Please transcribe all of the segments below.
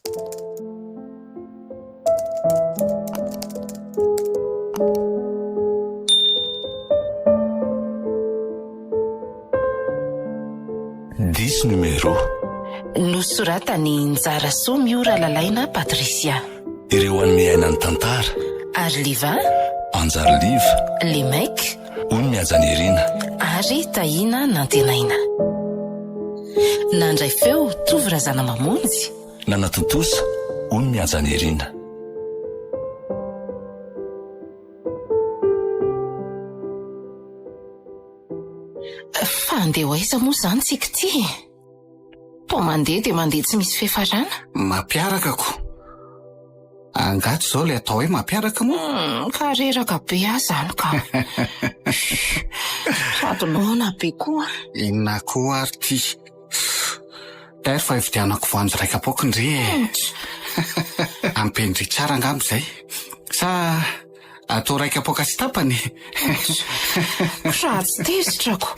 Diso numéro. Nosoratan'i Njarasoa Miora Lalaina Patricia. Ireo hanome aina ny tantara. Ary Liva. Anjary Liva. Les mecs. Hoy ny Hajanirina. Ary Tahiana Nantenaina. Nandray feo Tovo Razanamamonjy. Nanatontosa, hoy ny Hajanirina. Fa handeha ho aiza moa izany tsika ity e? Toa mandeha dia mandeha tsy misy fiafarana. Mampiaraka ko. Angaha tsy izao ilay atao hoe mampiaraka moa? Hmm, ka reraka be aho izany ka. Sady noana be koa. Inona koa ary ity? Tairo fa hividianako voanjo iray kapoaka ndry e. Ampian-dry tsara angamba izay. Sa atao iray kapoaka sy tapany? Raha tsy tezitra ko.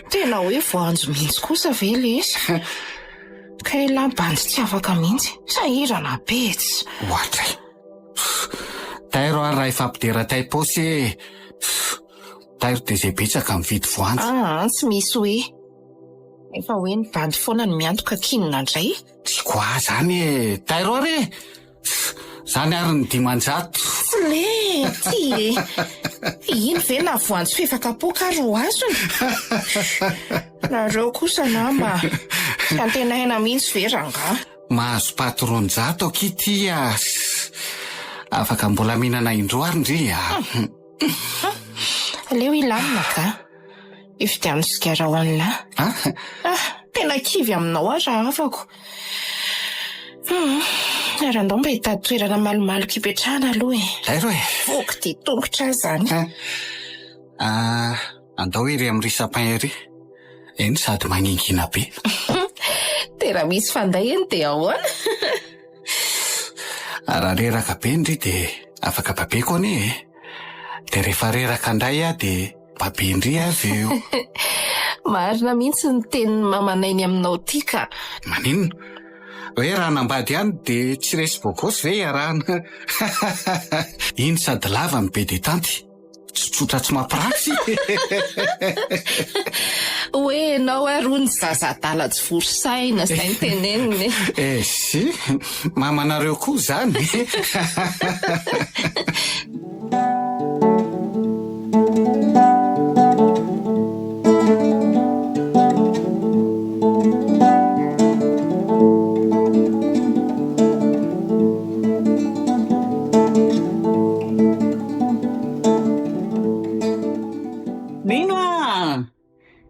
Tena hoe voanjo mihitsy kosa ve le izy? Ka elah bandy tsy afaka mihitsy. Sahirana be tsy. Ohatray. Tairo ary raha hifampidera tay paosy e. Tairo dia izay betsaka mividy voanjo. Aa tsy misy hoe. Efa hoe ny bandy foana no miantoka k'inona indray? Tsy quoi zany e! Tairo ary e! Zany ary ny 500. Tsy mety e! Iny ve na voanjo f'efa kapoaka ary ho azony? Nareo kosa nama, tsy antenaina mihitsy ve rangaha? Mahazo paty 200 akia ty a! Afaka mbola mihinana indroa ary ndry a! Aleo hilamina ka! Hividiano sigara ho an'lah. Ah? Ah, tena kivy aminao aho rahavako. Hum, ary andao mba hitady toerana malomaloka hipetrahana aloha e. Zay ro e. Voky dia tongotra aho izany. Ah, andao ery amin'ny riz sapin ery. Eny sady mangingina be. Dia raha misy fanday eny dia ahoana? Raha reraka be ndry dia afaka babeko anie e. Dia rehefa reraka indray aho dia babe ndry avy eo. Marina mihitsy ny tenin'i mamanay ny aminao ity ka. Maninona? Hoe raha hanambady ihany dia tsy resy bogosy ve iarahana? Iny sady lava no be detanty. Tsotsotra tsy mampirafy. Hoe ianao ary hono zaza adala tsy vory saina, izay no teneniny. Eh si, mamanareo koa izany. Mino ah!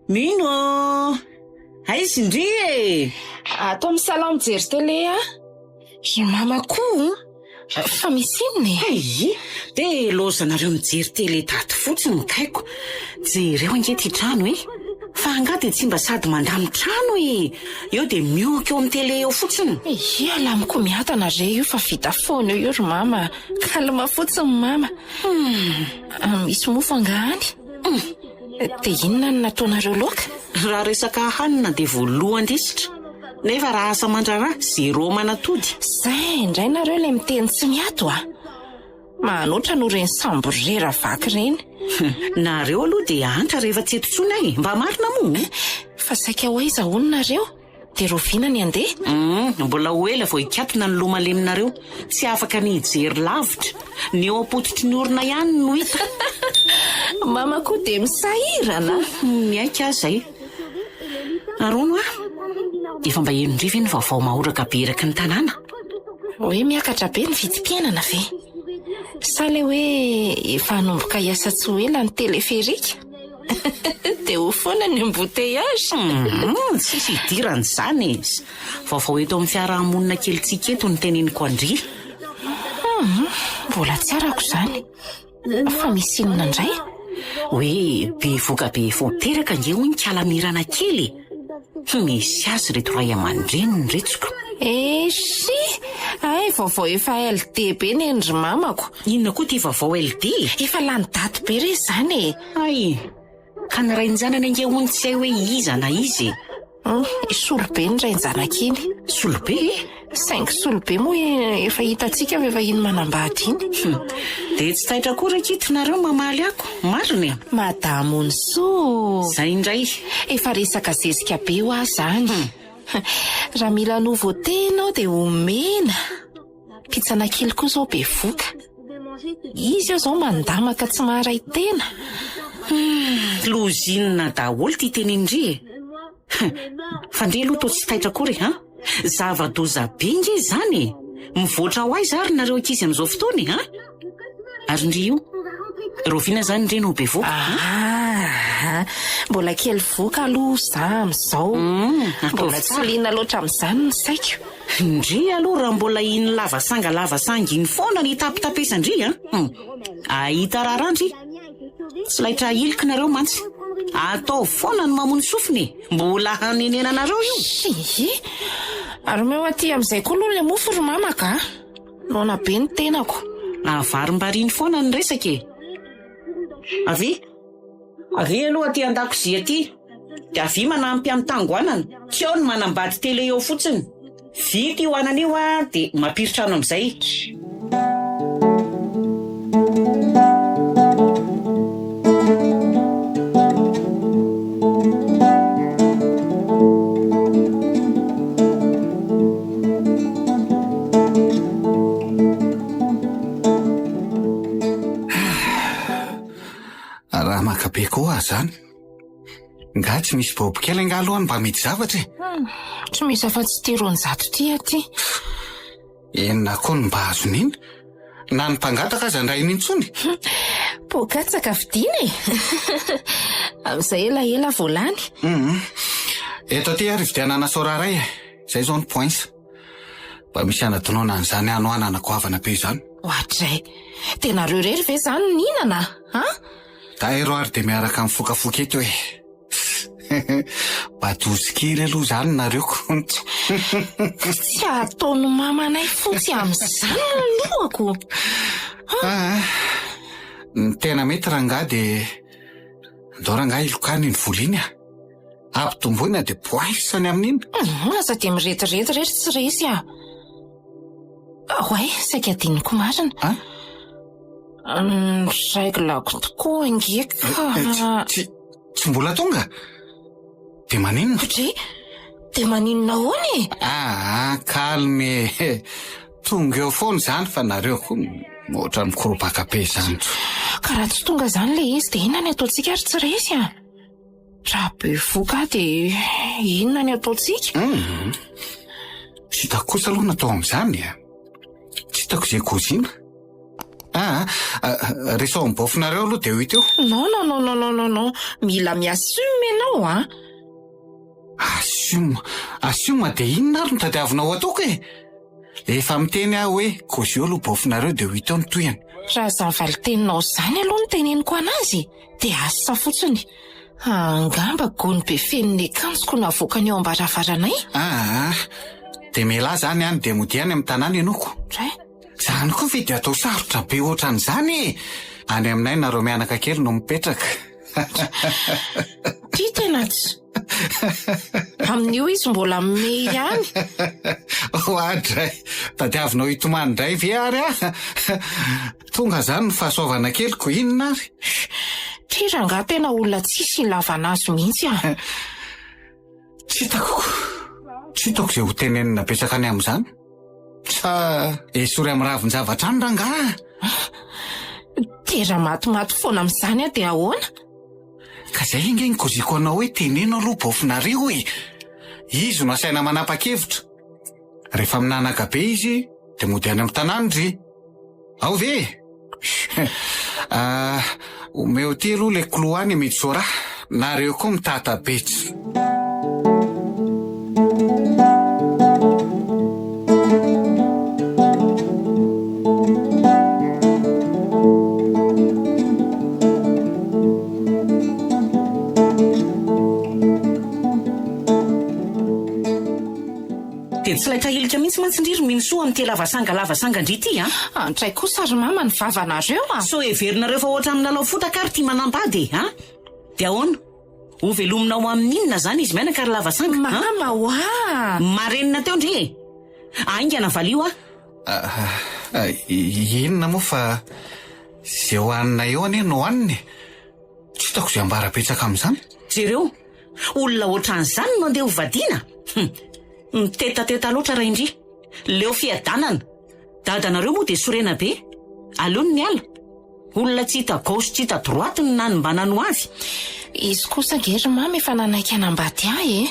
Mino ô! Aiza ndry e? Ato amin'ny salon mijery télé aho. Ry mama koa o! Fa misy inona e? Hay! Dia lozanareo mijery télé tato fotsiny kaiko. Jereo ange ity trano e! Fa angaha dia tsy mba sady mandamy trano e! Eo dia miohaka eo amin'ny télé eo fotsiny. Ia, alamiko miadana re io fa vita foana eo io ry mama. Calme fotsiny mama. Hum, misy mofo angaha any? Hum, dia inona no nataonareo laoka? Raha resaka hanina dia voalohan-drisitra. Nefa raha asa aman-draharaha, zéro manatody. Zay indray nareo ilay miteny tsy miato a! Manoatra noho ireny samborera vaky ireny. Nareo aloha dia antra rehefa tsy eto intsony aho e! Mba marina moa? Fa saika ho aiza hono nareo? Dia rahoviana ny handeha? Hum, mbola ho ela vao hikatona ny loha maleminareo. Tsy afaka ny hijery lavitra. Ny eo am-pototry ny orona ihany no hita. Mama koa dia misahirana. Miaiky aho izay. Ary hono hoa, efa mba henondry ve ny vaovao mahoraka be eraky ny tanàna? Hoe miakatra be ny vidim-piainana ve? Sa ilay hoe efa hanomboka hiasa tsy ho ela ny téléphérique? Dia ho foana ny embouteillage? Hum, tsisy idiran'izany e! Vaovao eto amin'ny fiarahamonina kelintsika eto no teneniko an-dry. Hum, mbola tsy arako izany. Fa misy inona indray? Hoe bevoka be vao teraka ange hoy ny kalamirana kely e! Misy azy ireto ray aman-dreniny ireto ko. Eshi! Hay vaovao efa LD be neny ry mamako. Inona koa ity vaovao LD e? Efa lany daty be re izany e! Hay! Ka ny rain-janany ange hono tsy hay hoe iza na iza e! Hum, solobe ny rain-janaka iny. Solobe e? Saingy solobe moa efa hitantsika fa efa iny manambady iny. Hum, dia tsy taitra koa ry Kity nareo mamaly ako, marina e? Madame Onisoa! Zay indray. Efa resaka zezika be hoa zany. Raha mila nouveauté ianao dia omena. Pitsana kely koa izao bevoka. Izy eo izao mandamaka tsy maharay tena. Humm, lozinina daholo ity tenin-dry e. Fa ndry aloha toa tsy taitra akory e, an? Zava-doza be nge izany e! Mivoatra ho aiza ary nareo ankizy amin'izao fotoana e, an? Ary ndry io? Rahoviana izany ndry no ho bevoka? Aa, mbola kely voka aloha za amin'izao. Mbola tsy liana loatra amin'izany ny saiko. Ndry aloha raha mbola iny lava sanga lava sanga iny foana ny hitapitapesan-dry an! Hahita raharaha ndry. Tsy laitra ahiliky nareo mantsy. Ataovy foana ny mamono sofina e! Mbola hanenenanareo io. Hii! Ary omeo aty amin'izay koa aloha ilay mofo ry mama ka! Noana be ny tenako. Avarimbariny foana ny resaka e! Avia! Avia aloha aty an-dakozia aty, dia avia manampy amin'ny tango anana, tsy ao ny manambady télé eo fotsiny. Vita io anana io an, dia mampiritrano amin'izay. Raha maka be koa aza zany. Nga tsy misy bob kely angaha aloha any mba amidy zavatra e? Hmm, tsy misy afa-tsy ity 200 ity aty. Inona koa no mba azon'iny? Na ny mpangataka aza andrahiny intsony? Poakatsaka vidiana e! Amin'izay elaela vao lany. Hum. Eto aty ary vidianana sora iray e. Izay izao ny points. Mba misy hanadinoana an'izany hanoanana goavana be izany. Ohatray. Dia nareo irery ve izany no nihinana an? Dairo ary dia miaraka mifokafoka eto e. Mba dozy kely aloha izany nareo ko. Tsy ataon'i mamanay fotsy amin'izany ny lohako. Ah, ny tena mety rangahy dia ndao rangahy hilokana iny vola iny ah. Ampitomboina dia poince ny amin'iny. Hum, aza dia mirediredy re ry tsy resy ah. Oay, saika adinoko marina. Ah? Ny règle-ko tokoa ange ka. Tsy, tsy mbola tonga? Dia maninona? Dre, dia maninona ahoana e? Ah, calme e. Tonga eo foana izany fa nareo koa ohatran'ny mikoropaka be izany. Ka raha tsy tonga izany ilay izy dia inona ny ataontsika ry tsy resy a? Raha bevoka aho dia inona ny ataontsika? Hum. Tsy hitako kosa aloha ny atao amin'izany e. Tsy hitako izay kôzina. Ah, ah, resaho amin'ny baofinareo aloha dia ho hita eo. Non, non, non, non, non, non, non. Mila mi-assume ianao an. Assume, assume dia inona ary no tadiavinao ataoko e? Efa miteny aho hoe kôzio aloha baofinareo dia ho hita eo ny tohiny. Raha izany valin-teninao izany aloha no teneniko an'azy dia asa fotsiny. Angamba gony be feno ny akanjoko no avoakany eo am-baravaranay. Aa, dia mialà izany any dia modia any amin'ny tanàna ianao ko. Dray. Izany koa ve dia atao sarotra be ohatran'izany e? Any aminay nareo mianaka kely no mipetraka. Ty tena tsy. Amin'io izy mbola mey ihany. Oadray, tadiavinao hitomany indray ve ary aho? Tonga izany ny fahasoavana keliko, inona ary? Ty rangahy tena olona tsisy ilavana azy mihitsy ah. Tsy hitako, tsy hitako izay ho tenenina betsaka ny amin'izany. Sa esory amin'ny ravin-javatra any rangahy? Dia raha matimaty foana amin'izany aho dia ahoana? Ka izay ange ny koziko anao hoe teneno aloha baofinareo e! Izy no asaina manapa-kevitra. Rehefa minanaka be izy dia mody any amin'ny tanàna ry. Ao ve e? Ah, omeo aty aloha ilay clou any Midsoara, nareo koa mitata be tsy. Dia tsy laitra helika mihitsy mantsy ndry ry Minosoa amin'ity lava sanga lava sanga ndry ity a! Antray kosa ry mama ny vavanareo a! Sao heverinareo fa ohatran'ny milalao fotaka ary ity manambady e! A! Dia ahoana? Ho velominao amin'inona izany izy mianaka ry lavasanga an? Mama oa! Marenina teo ndry e! Haingana valio aho. Inona moa fa izay hohanina eo anie no hohanina e! Tsy hitako izay ambara betsaka amin'izany. Jereo, olona ohatran'izany no andeha ho vadiana? Hum! Mitetateta loatra Raindria. Leo fiadanana. Dadanareo moa dia sorena be. Aleony miala. Olona tsy hita gauche tsy hita droite no nanimbana ny hoavy. Izy kosa ange ry mama efa nanaiky hanambady ahy e!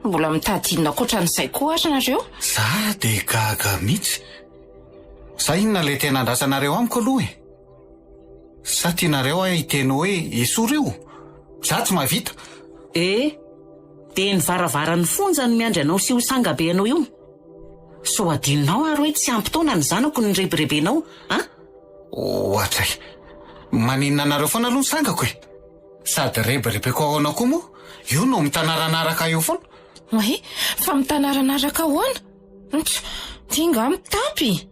Mbola mitady inona ankoatran'izay koa ary nareo? Za dia gaga mihitsy. Sa inona ilay tena andrasanareo amiko aloha e? Sa tianareo aho hiteny hoe esory io? Za tsy mahavita. Eh! Dia ny varavaran'ny fonja no miandry anao sy io sanga be anao io. Sao adinonao ary hoe tsy ampy taona ny zanako no nirebirebenao an? Ohatray. Maninona anareo foana aloha ny sangako e? Sady rebirebeko ahoana koa moa? Io no mitanaranaraka eo foana. Oay, fa mitanaranaraka ahoana? Ntsa, ty nga mitapy?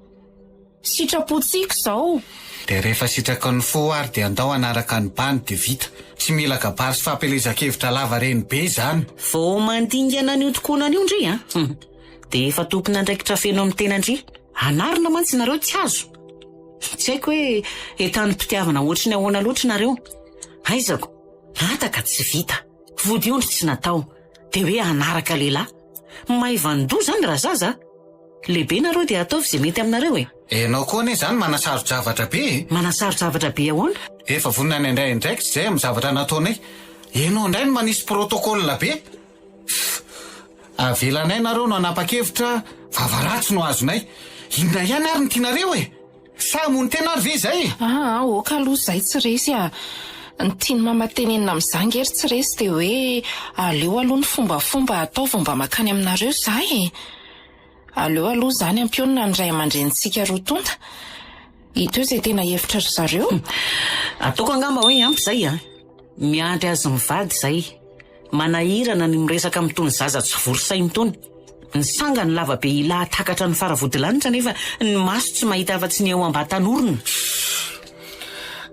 Sitrapontsika izao. Dia rehefa sitraky ny fo ary dia andao hanaraka ny bany dia vita. Tsy mila kabary sy fampielezan-kevitra lava reny be izany. Vao mandingana an'io tokonana io ndry an! Dia efa tompon'andraikitra feno amin'ny tena ndry. Anarina mantsy nareo tsy azo. Tsy haiko hoe entanim-pitiavana ohatry ny ahoana loatra nareo. Aizako, hataka tsy vita, vodiondry tsy natao, dia hoe hanaraka lehilahy. Maivan-doha izany razaza a! Lehibe nareo dia ataovy izay mety aminareo e! Enao koa anie izany manasaro-javatra be e! Manasaro-javatra be ahoana? Efa vonona ny handray andraikitra izay amin'ny zavatra nataonay. Enao indray no manisy protocole be. Fff! Avelanay nareo no hanapa-kevitra, vava ratsy no azonay. Inona ihany ary no tianareo e? Sa hamono tena ary ve izay e? Aa, ok aloha izay tsy resy a! Ny tian'i mama tenenina amin'izany nge ry tsy resy dia hoe aleo aloha ny fombafomba atao vao mba mankany aminareo za e! Aleo aloha izany ampionona ny ray aman-drenintsika roa tonta. Hita eo izay tena hevitry ry zareo. Ataoko angamba hoe ampy izay a! Miandry azy mivady izay. Manahirana ny miresaka amin'itony zaza tsy vory saina itony. Ny sangany lava be hilahatakatra ny faravodilanitra nefa ny maso tsy mahita afa-tsy ny eo ambatan'orona.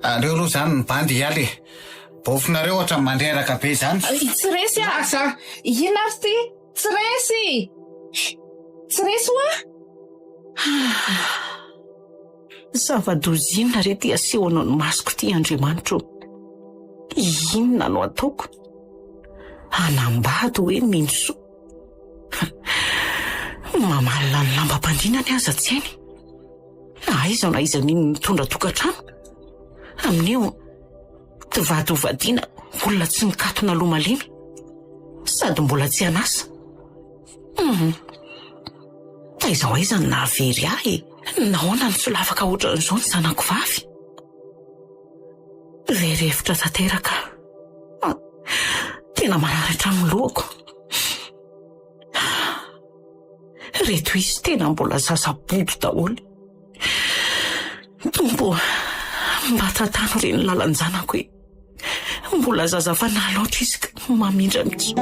Aleo aloha izany ny bandy hiala e! Baofinareo ohatran'ny mandreraka be izany. Tsy resy a! Lasa! Inona ary ity? Tsy resy! Tsy resy hoa! Zava-doza inona re ity asehonao ny masoko ity Andriamanitra ô? Inona no ataoko? Hanambady hoe Minosoa? Mamalona ny lambam-pandrinany aza tsy hainy. Na aiza na aiza n'inona mitondra tokantrano. Amin'io mpivady hovadiana olona tsy mikatona loha malemy sady mbola tsy an'asa. Hum. Taiza ho aiza no nahavery ahy e? Nahoana no solafaka ohatran'izao ny zanako vavy? Very hevitra tanteraka aho. Tena marary hatramin'ny lohako. Ireto izy tena mbola zaza bodo daholo. Tompo ô, mba tantano re ny lalan-janako e. Mbola zaza fanahy loatra izy ka mamindra mihitsy.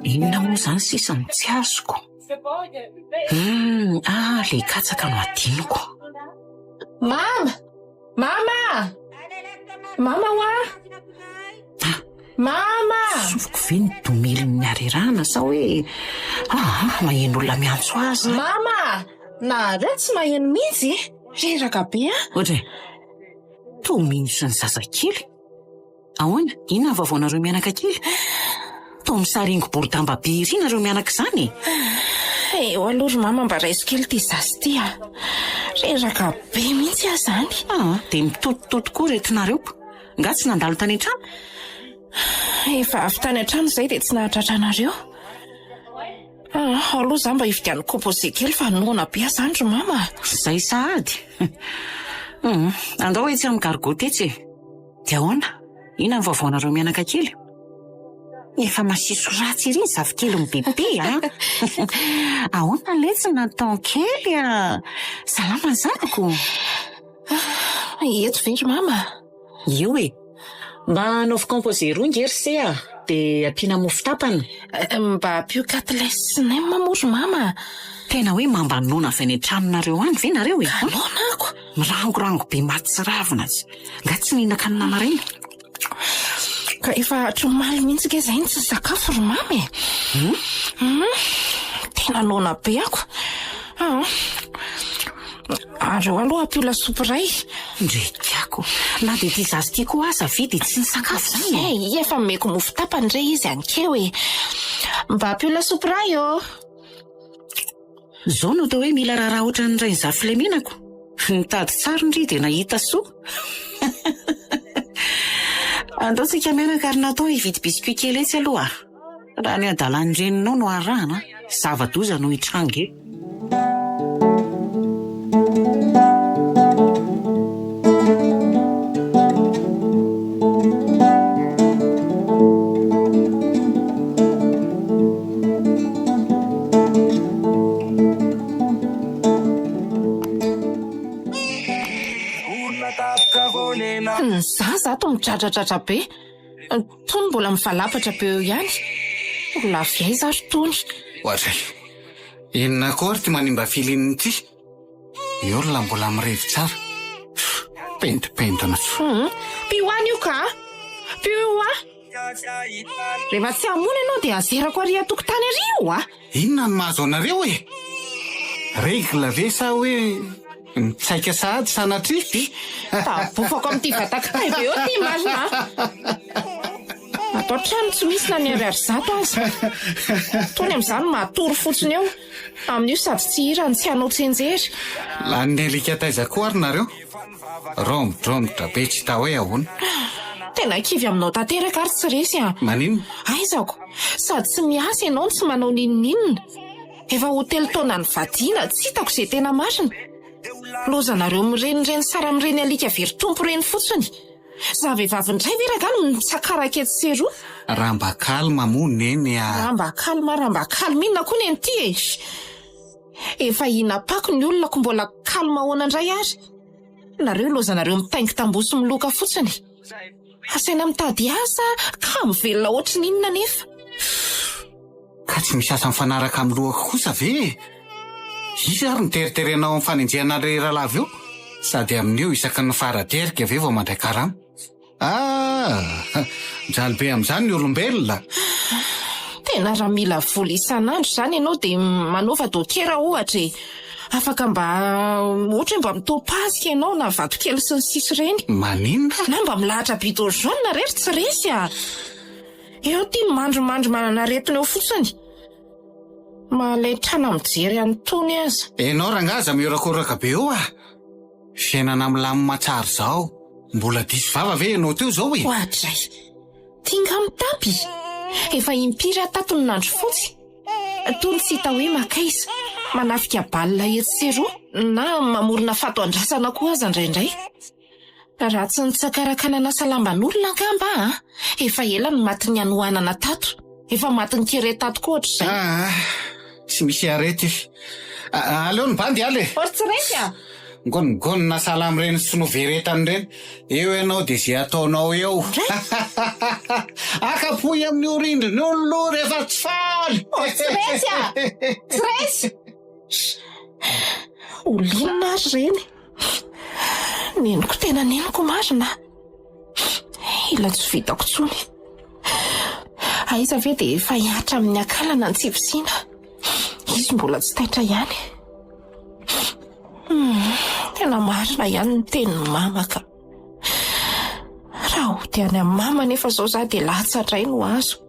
Inona moa izany sisa no tsy azoko? Hum, ah, ilay katsaka no adinoko. Mama! Mama! Mama hoa! Ah! Mama! Sofiko ve ny domelin'ny harerahana sa hoe ah, maheno olona miantso azy? Mama! Nareo tsy maheno mihitsy e! Reraka be aho. Ohatra e, toa mino sy ny zazakely. Ahoana? Inona ny vaovaonareo mianaka kely? Toa misaringo boridamba be ery nareo mianaka izany e! Eo aloha ry mama mba raiso kely ity zaza ity a! Reraka be mihitsy aho izany. Ah, dia mitotototo koa ireto nareo. Nga tsy nandalo tany an-trano? Efa avy tany an-trano izay dia tsy nahatratra anareo. Ah, aloha za mba hividiano composé kely fa noana be aho izany ry mama a! Izay sahady. Hum, andao etsy amin'ny gargotte etsy e! Dia ahoana? Inona ny vaovaonareo mianaka kely? Efa masiso ratsy ery ny zafikelin'i Bebe a! Ahoana letsy Nathan kely a! Salama ny zanako? Eto ve ry mama? Io e! Mba anaovy composé roa nge ry se a! Dia ampiana mofo tapany. Mba ampio cutlass sy nem moa ry mama a! Tena hoe mamba noana avy any an-tranonareo any ve nareo e? Ka noana ako! Mirangorango be mahatsiravina aza. Nga tsy nihinan-kanina maraina? Ka efa hatry omaly mihitsy nge zay no tsy nisakafo ry mama e! Hum! Tena noana be ako. Aa! Ary eo aloha ampio lasopy iray. Ndry tiako. Na dia ity zaza ity koa aza ve dia tsy nisakafo izany e? Hay, efa nomeko mofo tapany re izy anikeo e. Mba ampio lasopy iray ô. Izao no atao hoe mila raharaha ohatran'ny rainizafy-lemenako. Nitady tsara ndry dia nahita soa. Andao tsika mianaka ary natao hividy biscuit kely etsy aloha. Raha ny hadalan'ny reninao no arahana, zava-doza no hitranga eo. Ny zaza ato midradradradra be. Tony mbola mivalapatra be eo ihany. Mbola avy aiza ary Tony? Oadray. Inona koa ary ity manimba feeling ity? Ny olona mbola mirevy tsara. Pendipentina. Hum, pio any io ka! Pio io hoa! Rehefa tsy hamono ianao dia azerako ary an-tokotany ary io a! Inona no mahazo anareo e? Règle ve sa hoe mitsaika sahady sanatria? Tabofako amin'ity vatakitay be eo ity marina a! Ato an-trano tsy misy na ny ariary zato aza. Tony amin'izany matory fotsiny eo. Amin'io sady tsy hira no tsy hanao tsianjery. Lanin'ny alika taiza koa ary nareo? Romodromotra be tsy hita hoe ahoana. Tena kivy aminao tanteraka ary tsy resy a! Maninona? Aizako! Sady tsy miasa ianao no tsy manao n'inon'inona. Efa ho telo taona nivadiana, tsy hitako izay tena marina. Lozanareo mirenireny sara amin'ireny alika very tompo ireny fotsiny. Za vehivavy indray ve rangah no mitsakaraka etsy sy eroa? Raha mba calme moa neny a! Raha mba calme, raha mba calme inona koa neny ity e! Efa hinapako ny olona ko mbola calme ahoana indray ary? Nareo lozanareo mitaingi-tamboho sy miloka fotsiny. Asaina mitady asa ka mivelona ohatry ny inona anefa? Ka tsy misy asa mifanaraka amin'ny lohako kosa ve e? Iza ary no teriterenao amin'ny fanenjehana an'ilay rahalahy eo? Sady amin'io isaky ny fara-derika ve vao mandray karama? Ah! Mijaly be amin'izany ny olombelona. Tena raha mila vola isan'andro izany ianao dia manaova dôkera ohatra e! Afaka mba ohatra hoe mba mitopazika ianao na vatokely sy ny sisa ireny. Maninona? Na mba milahatra bidon jaune re ry tsy resy a! Eo ity mandrimandry manana aretina eo fotsiny. Mahalaintrana mijery an'itony aza. Enao rangaha aza mihorakoraka be eo ah! Fiainana milamina tsara izao. Mbola diso vava ve ianao teo izao e? Oadray! Ty nga mitapy? Efa impiry aho tato no nandry fotsy? Tony tsy hita hoe makaiza. Manafika balle etsy sy eroa na mamorona fato andrasana koa aza indraindray. Raha tsy nitsakaraka nanasa lamban'olona angamba aho an! Efa ela no matin'ny hanoanana tato. Efa matin'ny kere tato koa ohatr'izay. Aa! Tsy misy arety. Aleo ny bandy ala e! Or tsy resy a! Migonongonona sahala amin'ireny sinoa very entana ireny. Eo ianao dia izay ataonao eo. Akapohy amin'io rindrina io ny loha rehefa tsy faly! Or tsy resy a! Tsy resy! Olonina ary ireny. Neniko tena neniko marina. Ila tsy vitako intsony. Aiza ve dia efa hihatra amin'ny akalana ny tsy fisiana. Izy mbola tsy taitra ihany. Hmm, tena marina ihany ny tenin'i mama ka. Raha hody any amin'ny mama nefa izao za dia latsa indray no azo.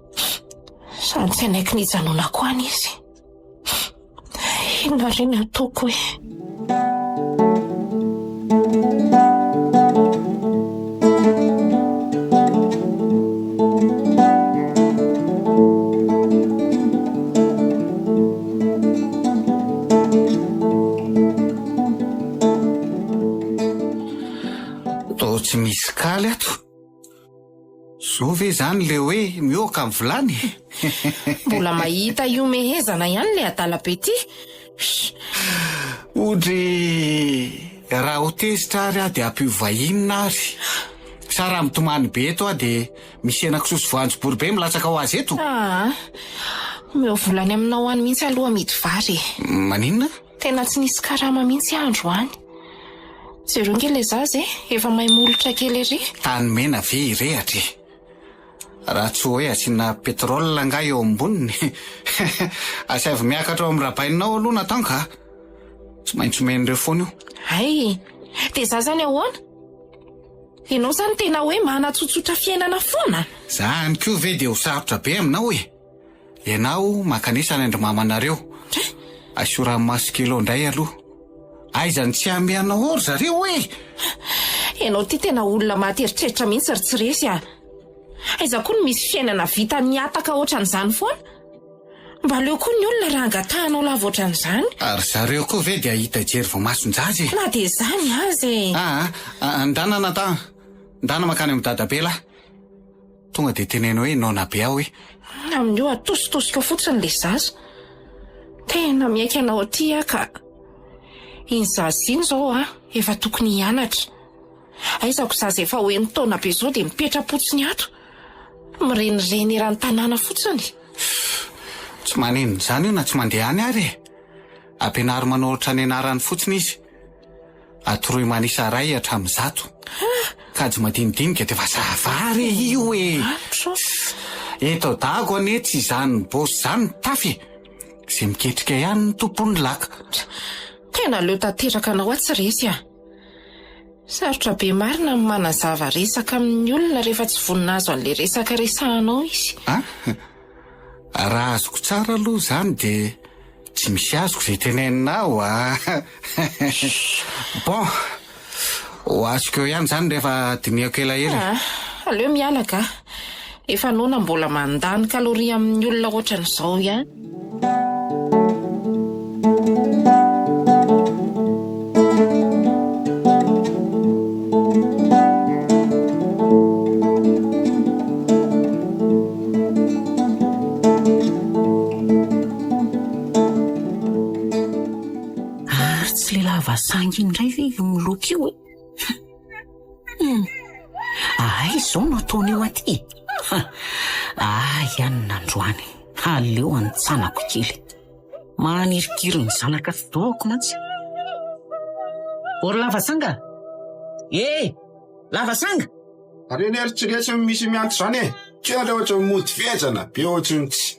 Sady tsy hanaiky ny hijanonako any izy. Inona re ny ataoko e? Toa tsy misy kaly ato. Zao ve zany le hoe mihoaka ny vilany e? Mbola mahita ihomehezana ihany le adala be ty. Odry! Raha ho tezitra ary aho dia ampiova inona ary? Sa raha mitomany be eto aho dia misy henakisoa sy voanjobory be milatsaka ho azy eto? Aa! Omeo vola any aminao any mihitsy aloha amidy vary e! Maninona? Tena tsy nisy karama mihitsy aho androany. Jereo nge ilay zaza e, efa may molotra kely ery. Tany mena ve hirehatra e? Raha tsy hoe asiana pétrole angaha eo amboniny? Asaivo miakatra ao amin'ny rabainao aloha Nathan ka! Tsy maintsy omen'ireo foana io. Hay! Dia za zany ahoana? Ianao zany tena hoe manatsotsotra fiainana foana? Zany koa ve dia ho sarotra be aminao e? Ianao mankanesa any an-dry mamanareo. Asio ranomaso kely ao indray aloha. Aiza no tsy hameanao ao ry zareo e! Ianao ity tena olona maty eritreritra mihitsy ry Tsiresy a! Aiza koa no misy fiainana vita nihataka ohatran'izany foana? Mba aleo koa ny olona raha angatahanao lava ohatran'izany. Ry zareo koa ve dia hahita hijery voamason-jaza e! Na dia izany aza e! Aa, ndana Nathan, ndana mankany amin'i dadabe lahy. Tonga dia teneno hoe noana be aho e! Amin'io atositosika fotsiny ilay zaza. Tena miaiky anao aty aho ka. Iny zaza iny izao an, efa tokony hianatra. Aiza ko zaza efa ho enin-taona be izao dia mipetra-potsiny ato. Mirenireny eran'ny tanàna fotsiny. Tsy maninona izany io na tsy mandeha any ary e! Ampianaro manoratra ny anarany fotsiny izy. Atoroy manisa iray hatramin'ny zato. Kajy madinidinika dia efa ça va re io e! Eto Dago anie tsy izany boss izany ny tafy e! Izay miketrika ihany no tompon'ny laka. Tena leo tanteraka anao aho tsy resy a! Sarotra be marina ny manazava resaka amin'ny olona rehefa tsy vonona hahazo an'ilay resaka resahanao izy. An? Raha azoko tsara aloha izany dia tsy misy azoko izay teneninao a! Bon, ho azoko eo ihany izany rehefa dinihako elaela e. Ah, aleo miala ka. Efa noana mbola mandany calorie amin'ny olona ohatran'izao ihany. Ary tsy le lava sangy indray ve io miloko io e? Hum. Ahay izao no ataon'io aty e. Ha. Ahy ihany nandroany. Aleo antsanako kely. Manirikiry ny zanaka fidohako mantsy. Ory lava sanga! Eh! Lava sanga! Reny ary tsy resy misy miantso izany e! Kely ohatran'ny mody fehezana be ohatran'ny tsy.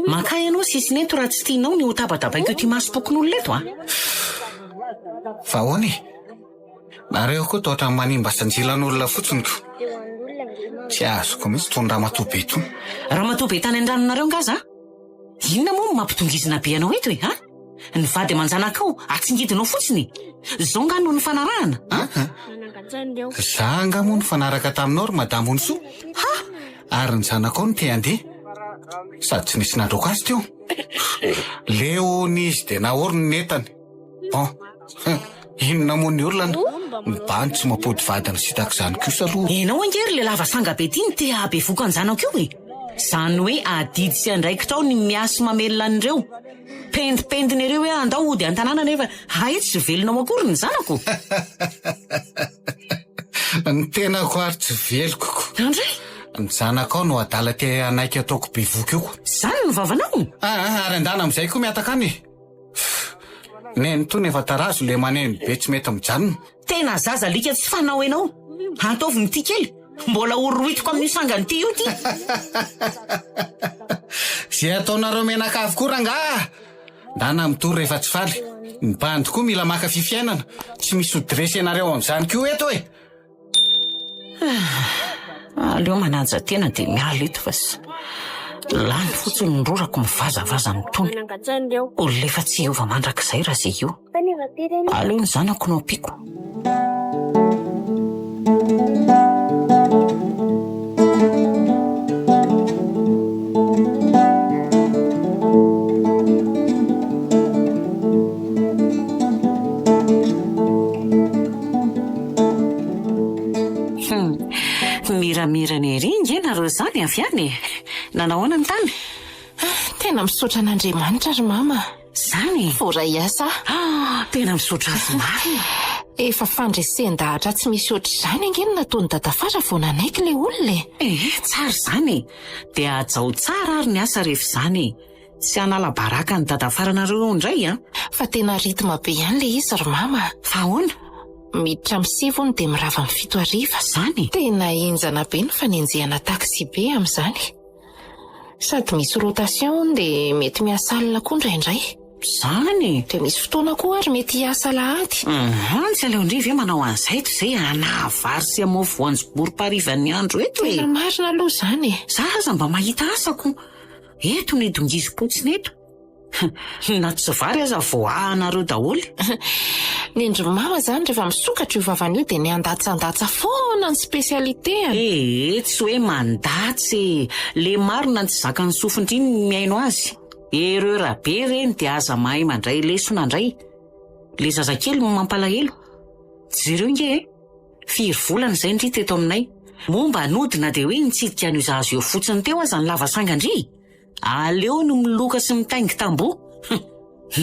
Makà ianao sisiny eto raha tsy tianao ny ho tabatabaiko ety imasom-pokonolona eto a! Fa ahoana e? Nareo koa toa ohatran'ny manimba sanjilan'olona fotsiny ko. Tsy azoko mihitsy itony ramatoa be itony. Ramatoa be tany an-dranonareo angaha za? Inona moa no mampitongizina be anao eto e? A? Ny vady aman-janakao atsingidinao fotsiny e? Zao nga no nifanarahana? A? Za angaha moa nifanaraka taminao ry madame Onisoa? Ha! Ary ny zanakao no te handeha. Sady tsy nisy nandroaka azy teo. Leo hono izy dia naoriny ny entany. Bon, inona moa ny olana? Ny bandy tsy mampody vadiny sy tahaka izany kosa aloha. Enao ange ry le lava sanga be ty no te hahabevoka an-janako io e! Zany hoe adidy sy andraikitrao ny miahy sy mamelona an'ireo. Pendipendina ery hoe andao hody an-tanàna nefa hay tsy velona ao akory ny zanako. Ny tenako ary tsy veloko ko. Andray! Ny zanakao no adala te hanaiky ataoko bevoka io ko. Zany no vavanao? Aa, ary andana amin'izay koa mihataka any e! Neny tony efa tarazo le maneno be tsy mety mijanona. Tena zaza alika tsy fanao enao. Ataovy ny tia kely. Mbola ho rohitiko amin'io sangany ity io ity. Ze ataonareo mianakavy koa rangaha. Ndana mitory rehefa tsy faly. Ny bandy koa mila maka fy fiainana. Tsy misy ho dressenareo amin'izany koa eto e. Aleo manaja tena dia miala eto fa lany fotsiny ny rorako mivazavaza amin'itony. Olona efa tsy hiova mandrakizay raha izay io. Aleo ny zanako no ampiako. Hum, miramirana ery nge nareo zany avy any e! Nanao ahoana ny tany? Tena misaotra an'Andriamanitra ry mama. Zany e? Voaray asa aho. Ah, tena misaotra azy marina. Efa fandresen-dahatra tsy misy ohatr'izany ange no nataon'i Dadafara vao nanaiky ilay olona e! Ee, tsara izany e! Dia hajao tsara ary ny asa rehefa izany e! Tsy hanala baraka an'i Dadafaranareo eo indray an! Fa tena rythme be ihany ilay izy ry mama a! Fa ahoana? Miditra amin'ny sivy hono dia mirava amin'ny fito hariva. Izany? Tena henjana be ny fanenjehana taxi-be amin'izany. Sady misy rotation hono dia mety miasa alina koa indraindray. Izany e! Dia misy fotoana koa ary mety hiasa alahady. Hum, tsy aleon-dry ve manao an'izay toy izay hanaha vary sy hamoa voanjobory mparivan'ny andro eto e! Tena marina aloha izany e! Za aza mba mahita asa ko! Eto no idongizim-potsiny eto. Na tsy vary aza voahanareo daholo. Ny an-dry mama izany rehefa misokatra io vavany io dia ny handatsandatsa foana ny spécialité-ny. Ee, tsy hoe mandatsa e! Le marina no tsy zakan'ny sofin-dry ny mihaino azy. Erreur be ireny dia aza mahay mandray lesona indray. Le zazakely no mampalahelo. Jereo nge e! Firy volana izay ndry teto aminay. Moa mba nody na dia hoe nitsidika an'io zaza io fotsiny teo aza ny lava sanga ndry? Aleo no miloka sy mitaingy tamboho. Hum!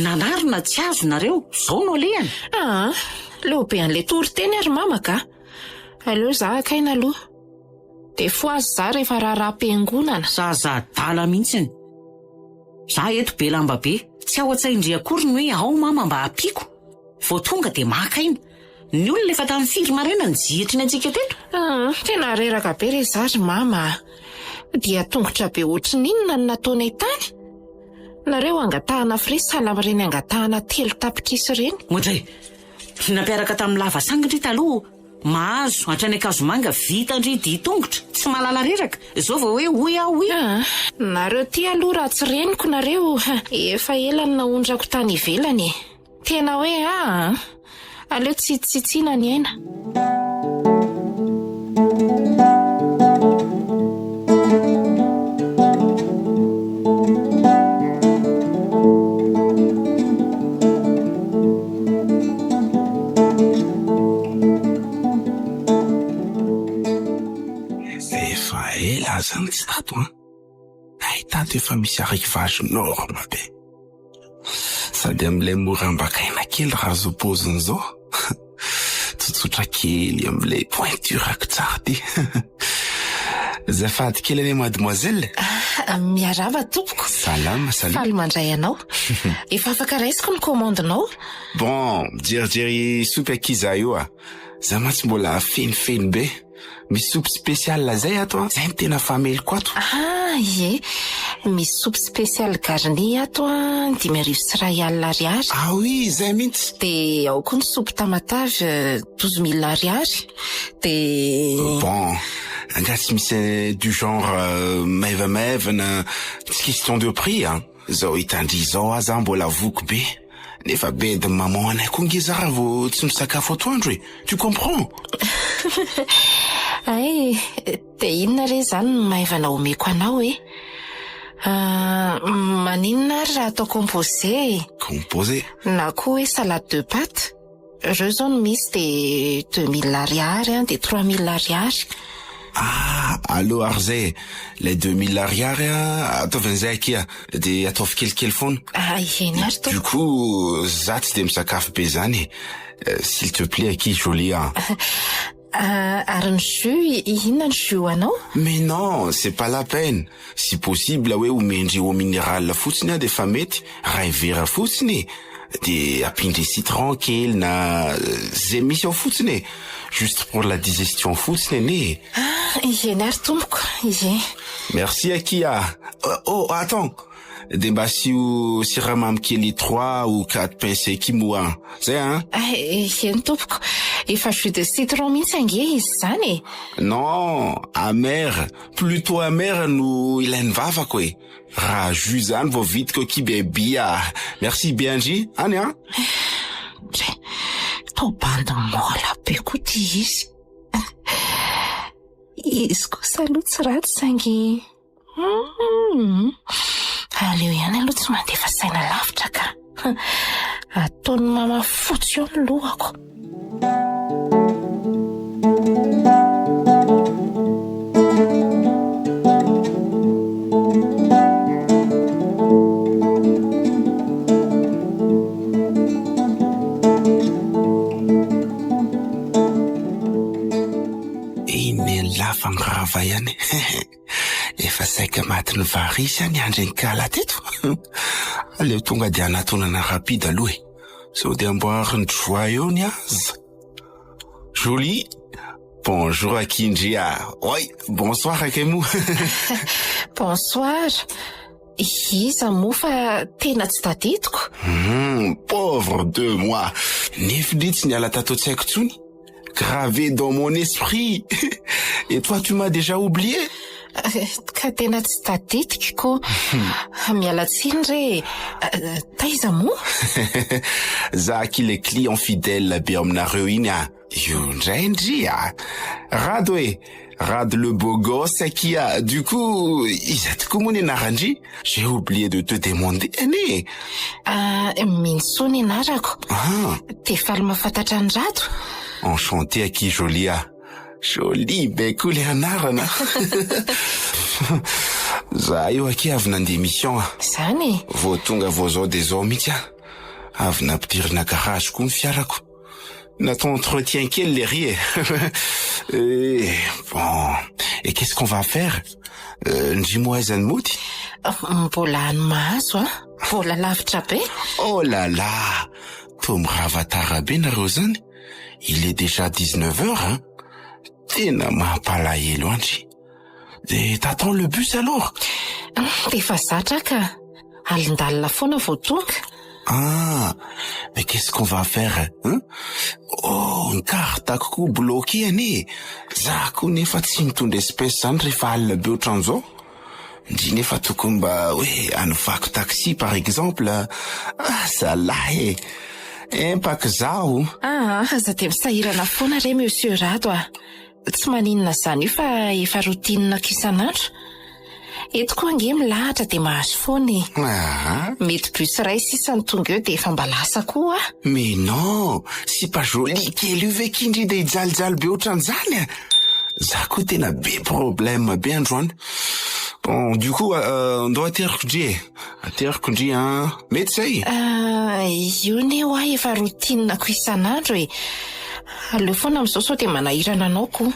Nanarina tsy azo nareo, zao no alehany. Aa! Leo be an'ilay toriteny ary mama ka! Aleo za haka aina aloha. Dia fohazy za rehefa raharaham-piangonana. Zaza adala mihitsiny. Za eto be lamba be. Tsy ao an-tsain-dry akory ny hoe ao mama mba ampiako. Vao tonga dia maka aina. Ny olona efa tamin'ny firy maraina nijihitry ny antsika teto? Aa, tena reraka be re za ry mama a! Dia tongotra be ohatry ny inona no nataonay tany? Nareo angatahana frais sahala amin'ireny angatahana 3 tapitrisa ireny. Oadray! Nampiaraka tamin'ny lava sangy ndry taloha, mahazo hatrany Ankazomanga vita ndry dia tongotra, tsy mahalala reraka, izao vao hoe hoy aho hoy. Aa, nareo ty aloha raha tsy reniko nareo, efa ela no naondrako tany ivelany e! Tena hoe aa! Aleo tsy hitsitsiana ny aina. Efa ela aho zany tsy tato an! Hay tato efa misy arrivage norme be. Sady amin'ilay mora ambakaina kely raha zao paoziny zao. Tsotsotra kely amin'ilay pointure-ko tsara ty. Azafady kely anie mademoiselle. Ah, miarahaba tompoko. Salama, salut. Faly mandray anao. Efa afaka raisiko ny commande-nao. Bon, mijerijery soupy akia za io ah. Za mantsy mbola fenifeny be. Misy soupe spéciale zay ato an, zay no tena fameliko ato. Ah ie, misy soupe spéciale garnie ato an, 1150 ariary. Ah oui, zay mihitsy. Dia ao koa ny soupe tamatave, 12 000 ariary. Dia. Bon, angaha tsy misy du genre maivamaivana, tsy question de prix an. Zao hitandry izao aza aho mbola voky be. Nefa bedin'ny maman anay koa nge za raha vao tsy misakafo atoandro e! Tu comprends? Hay, dia inona re izany no maivana omeko anao e? Maninona ary raha atao composé e? Composé? Na koa hoe salade de pâtes? Ireo izao no misy dia 2000 ariary an, dia 3000 ariary. Ah, aleo ary izay e! Ilay 2000 ariary an, ataovy an'izay akia, dia ataovy kelikely foana. Ah, eny ary tompoko. Du coup, za tsy dia misakafo be izany e. S'il te plait akia Jolie an. Ah, ary ny jus, inona ny jus ho anao? Mais non, c'est pas la peine. Si possible hoe omen-dry eau minérale fotsiny aho dia efa mety, ray vera fotsiny e! Dia ampian-dry citron kely na zay misy ao fotsiny e! Juste pour la digestion fotsiny anie e! Ah, eny ary tompoko, ie. Merci akia a! Oh, attends! Dia mba asio siramamy kely trois ou quatre pincées akia moa an! Zay an! Eny tompoko, efa jus de citron mihitsy ange izy izany e! Non, amer, plutôt amer no ilain'ny vavako e! Raha jus zany vao vitiko akia baby a! Merci be Angie, any an! Dray, toa bandy mola be koa ity izy. Izy kosa aloha tsy ratsy saingy Humm! Aleo ihany aloha tsy mandefa saina lavitra ka. Ataon'i mama fotsy eo ny lohako. va ihany. Efa saika matin'ny varisy aho niandry an'i Kala teto. Aleo tonga dia anatonana rapide aloha e. Sao dia amboarin'i Joie eo ny aza. Jolie, bonjour aky ndry a. Oay, bonsoir akay moa. Bonsoir. Iza moa fa tena tsy tadidiko. Pauvre de moi. Nefa ndry tsy niala tato an-tsaiko intsony. Gravé dans mon esprit. Et toi tu m'as déjà oublié? Ka tena tsy tadidiko ko. Miala tsiny re e. Taiza moa? Za aky le client fidèle be ao aminareo iny ah. Io indray ndry ah. Rado e. Rado le beau gosse akia. Du coup, iza tokoa moa ny anaran-dry? J'ai oublié de te demander anie. Ah, Minisoa ny anarako. Ah. Dia faly mahafantatra an'i Rado. Enchanté aky Jolie ah. Jolie be koa le anarana. Za io aky avy nandeha mission ah. Zany e. Vao tonga vao zao dia zao mihitsy ah. Avy nampidirina garage koa ny fiarako. Natao entretien kely le ry e. Eh, bon, et qu'est-ce qu'on va faire? Euh, ndry moa aiza ny mody? Mbola any Mahazo ah. Mbola lavitra be. Oh là là, toa mirava tara be nareo zany. Il est déjà 19 heures hein. Tena mampalahelo andry. De t'attends le bus alors? Efa zatra ka. Alindalina foana vao tonga. Ah, mais qu'est-ce qu'on va faire hein? Oh, ny carte-ko koa bloqué anie. Za koa nefa tsy mitondra espèce zany rehefa alina be ohatran'izao. Ndry nefa tokony mba hoe anovako taxi par exemple. Ah, zalahy e. Empaka zaho. Ah, aza dia misahirana foana re monsieur Rado ah. Tsy maninona izany io fa efa routine-ko isan'andro. Eto koa ange milahatra dia mahazo foana e. Ah. Mety bus iray sisa no tonga eo dia efa mba lasa koa aho. Mais non, sipa jolie kely io ve kindry dia hijalijaly be ohatran'izany a? Za koa tena be problème be androany. Bon, du coup, euh, ndao ateriko ndry e. Ateriko ndry an. Mety zay? Ah, io ne hoa efa routine-ko isan'andro e. Aleo foana amin'izao sao dia manahirana anao koa.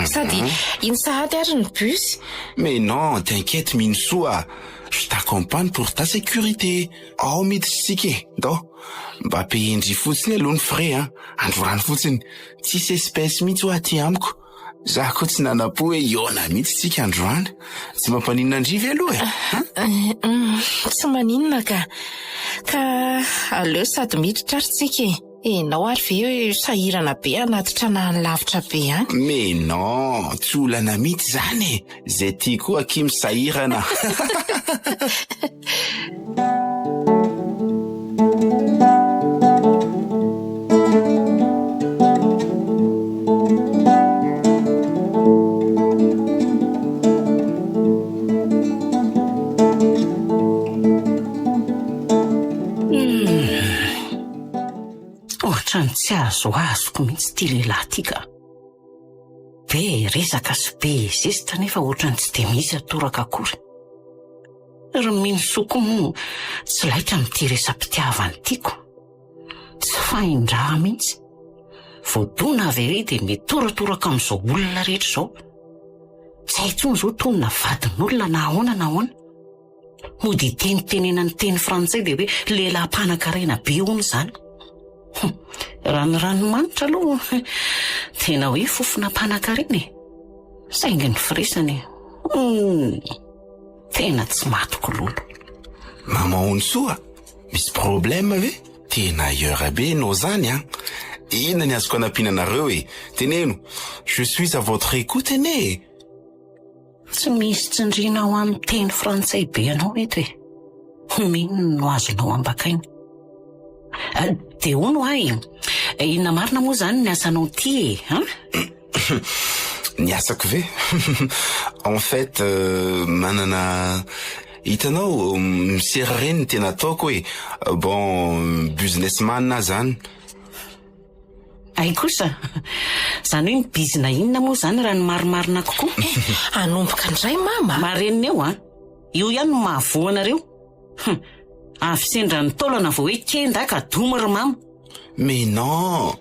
Sady iny sahady ary ny bus. Mais non, t'inquiète Minosoa, je t'accompagne pour ta sécurité. Ao miditra isika e, ndao. Mba payer-ndry fotsiny aloha ny frais an, androany fotsiny. Tsisy espèce mihitsy hoa aty amiko. Za koa tsy nanam-po hoe hihaona mihitsy tsika androany. Tsy mampaninona an-dry ve aloha e? Tsy maninona ka. Ka aleo sady miditra ary tsika e. Enao ary ve sahirana be hanatitra na any lavitra be any? Mais non, tsy olana mihitsy zany e. Zay tia koa akia misahirana. Ohatran'ny tsy azoazoko mihitsy ity lehilahy ity ka. Be resaka sy be zesta nefa ohatran'ny tsy dia misy atoraka akory. Ry Minosoa koa moa tsy laitra amin'ity resa-pitiavana ity ko. Tsy fahin-draha mihitsy. Voadona avy ery dia mitoratoraka amin'izao olona rehetra izao. Tsy hay intsony izao itony na vadin'olona na ahoana na ahoana. Mody itenitenenany teny frantsay dia hoe lehilahy mpanankarena be hono izany. Hum, raha ny ranomanitra aloha tena hoe fofona mpanankarena e. Saingy ny firesany, hum, tena tsy matiko lolo. Maman Onisoa, misy problème ve? Tena ailleurs be enao zany an! Inona ny azoko anampiana anareo e? Teneno, je suis à votre écoute anie e! Tsy misy tsindriana ho amin'ny teny frantsay be anao eto e. Inona no azonao ambakaina? Dia hono ho'a e, inona marina moa izany ny asanao ity e, an? Ny asako ve? En fait, manana, hitanao, misera ireny ny tena ataoko e. Bon, businessman aho izany. Hay kosa! Izany hoe mibizina inona moa izany raha ny marimarina kokoa? Hanomboka indray mama! Marenina eo an! Io ihany no mahavoa anareo. Hum! Avy sendra ny taolana vao hoe kenda ka domy ry mama! Mais non!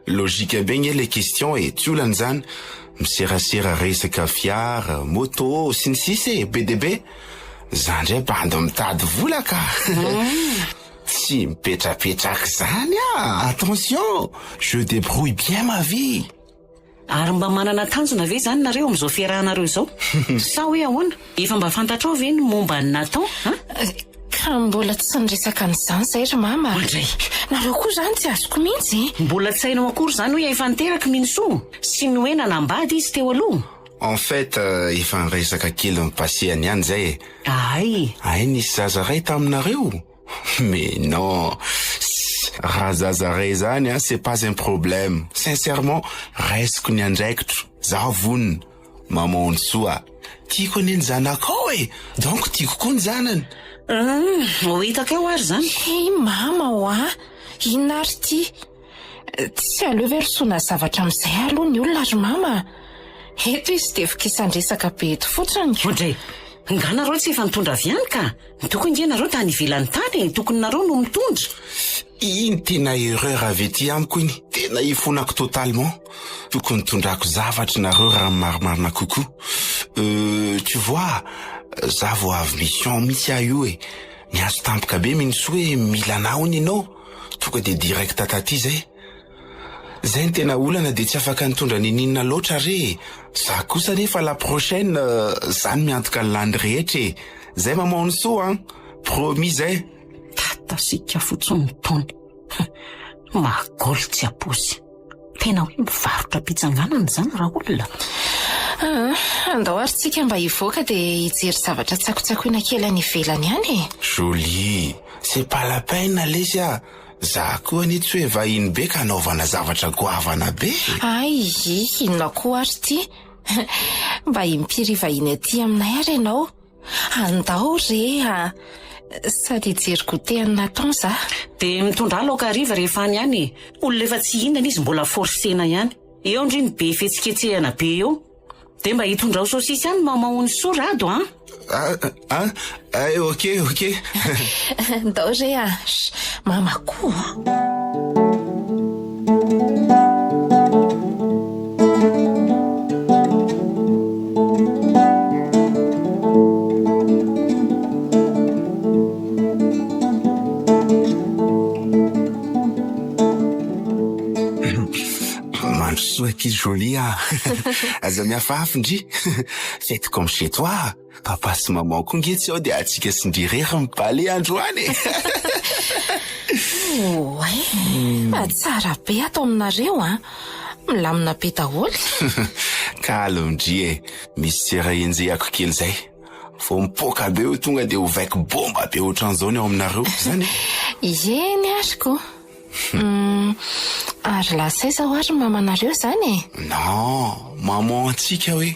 Logique be nge le question e, tsy olana izany. Miserasera resaka fiara, moto, sy ny sisa e, be dia be. Za ndray bandy mitady vola ka. Tsy mipetrapetraka izany ah! Attention, je debrouille bien ma vie. Ary mba manana tanjona ve izany nareo amin'izao fiarahanareo izao? Sa hoe ahoana? Efa mba fantatrao ve ny momba an'i Nathan an? Ka mbola tsy niresaka an'izany izay ry mama. Oadray! Nareo koa izany tsy azoko mihitsy e! Mbola tsy hainao akory izany hoe efa niteraka i Minisoa sy ny hoe nanambady izy teo aloha? En fait, efa niresaka kely ny passé-ny ihany izay e! Ay! Hay nisy zaza iray taminareo? Mais non! Raha zaza ray zany an, c'est pas un problème. Sincèrement, raisiko ny andraikitro. Zaho vonona. Maman Soa, tiako anie ny zanakao e! Donc tiako koa ny zanany. Hum, ho hitako eo ary zany. Hey mama oa! Inona ary ity? Tsy aleo ve rosoana zavatra amin'izay aloha ny olona ry mama a! Eto izy dia vokisan-dresaka be eto fotsiny. Oadray! Nga nareo tsy efa nitondra avy any ka! Tokony nge nareo tany ivelany tany e! Tokony nareo no mitondra! Iny tena erreur avy ety amiko iny, tena ifonako totalement. Tokony tondrako zavatra nareo raha ny marimarina kokoa. Euh, tu vois, za vao avy mission mihitsy aho io e! Niantso tampoka be Minisoa hoe mila anah hono ianao. Tonga dia direct taty zay. Zay ny tena olana dia tsy afaka nitondra niniana loatra re e! Za kosa anefa la prochaine za no miantoka ny lany rehetra e! Zay maman Onisoa an! Promis zay! Tatasika fotsiny ny taona. Magoly tsy aposy. Tena hoe mivarotra am-pitsanganana izany raolona. Aa, andao ary tsika mba hivoaka dia hijery zavatra tsakotsakoina kely any ivelany any e! Jolie, c'est pas la peine lesy ah! Za koa anie tsy hoe vahiny be ka anaovana zavatra goavana be e! Hay, inona koa ary ity? Mba impiry vahiny aty aminay ary ianao? Andao re a! Sady hijery goûter an'i Nathan za. Dia mitondrà laoka hariva rehefa any ihany e! Olona efa tsy hihinana izy mbola forcer-na ihany. Eo ndry ny be fihetsiketsehana be eo. Dia mba hitondrao saosisy ihany maman Onisoa Rado a! Ah ah eh ok ok. Ndao re a! Mama koa a! Mandrosoa akia Jolie ah. Aza mihafahafy ndry. Faites comme chez toi. Papa sy maman koa nge tsy ao dia atsika sy ndry irery mi-ballet androany e. Oay, tsara be ato aminareo an. Milamina be daholo. Calme ndry e. Misy sera enjehako kely zay. Vao mipoaka be eo tonga dia ovaiko bomba be ohatran'izao ny ao aminareo. Zany e? Eny ary ko. Hum, ary lasa aiza hoa ry mamanareo izany e? Non, maman antsika hoe.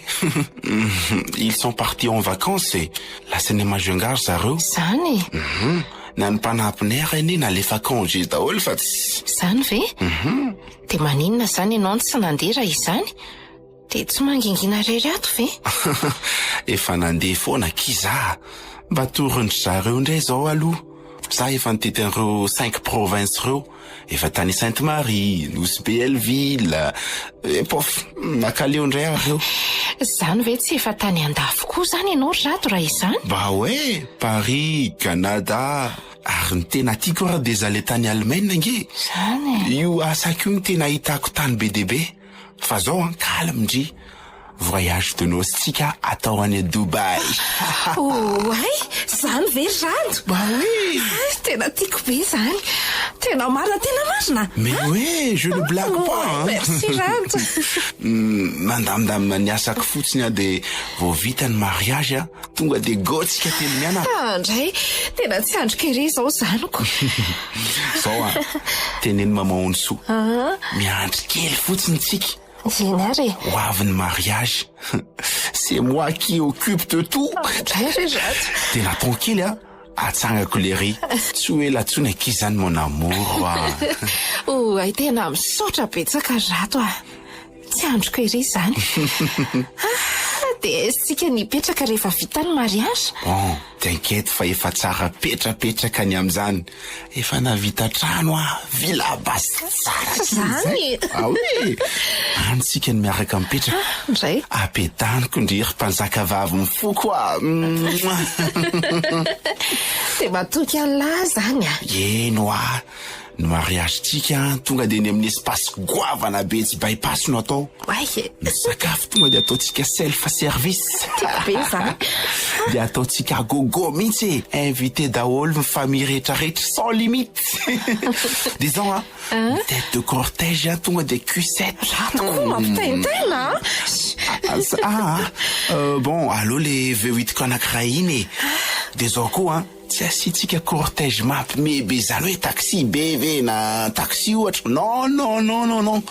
Ils sont partis en vacances e. Lasa any Majunga ry zareo. Izany e? Hum, na ny mpanampinay ary anie nalefa congé daholo fa tsy. Izany ve? Hum. Dia maninona izany ianao no tsy nandeha raha izany? Dia tsy mangingina irery ato ve? Efa nandeha foana akia za. Mba torin-dry zareo indray izao aloha. Za efa nitety an'ireo cinq provinces ireo. Efa tany Sainte Marie, Nosy Be Hellville. Eh pof, makaleo indray aho ireo. Izany ve tsy efa tany andafy koa izany ianao ry Rado raha izany? Mba hoe Paris, Canada. Ary ny tena tiako ary dia za le tany Allemagne ange. Izany e. Io asako io no tena ahitako tany be dia be. Fa zao an, calme ndry. Voyage de noces tsika atao any Dubaï. Oay, zany ve ry Rado? Bah oui. Ah, tena tiako be zany. Tena marina, tena marina. Mais oui, je ne blague pas hein. Merci Rado. Mandamindamina ny asako fotsiny aho dia vao vita ny mariage an, tonga dia go tsika telo mianaka. Ah ndray, tena tsy andriko ery izao zaniko. Zao an, teneno maman Onisoa, miandry kely fotsiny tsika. Eny ary e. Ho avy ny mariage. C'est moi qui occupe de tout. Ndray ry Rado. Tena tranquille an, atsangako lery. Tsy ho ela tsony akia zany mon amour a. Oay, tena misaotra betsaka ry Rado a. Tsy andriko ery izany. Ah, Dia aizintsika ny hipetraka rehefa vita ny mariage? Bon, t'inquiète fa efa tsara petrapetraka ny amin'izany. Efa nahavita trano aho, villa basy tsara kely Zany zay. e! Ah oui! Any tsika no miaraka mipetraka. Ndray. Apedaniko ndry ry mpanjaka vavin'ny foko ah! Mouah! Dia matoky an'lah zany ah! Eny hoa! Ny mariage-tsika tonga dia eny amin'ny espace goavana be etsy By-pass no atao. Oay e! Ny sakafo tonga dia ataontsika self service. Tiako be izany. Dia ataontsika à gogo mihitsy e! Invité daholo ny famille rehetra rehetra sans limite. Dia izao an, ny tête de cortège an tonga dia Q7. Raha tokoa mampitaintaina an! Ah ah, bon aleo le V8 ko anankiray iny e! Dia izao koa an. Tsy asiantsika cortège mampime be zany hoe taxi be ve na taxi ohatra non non non non non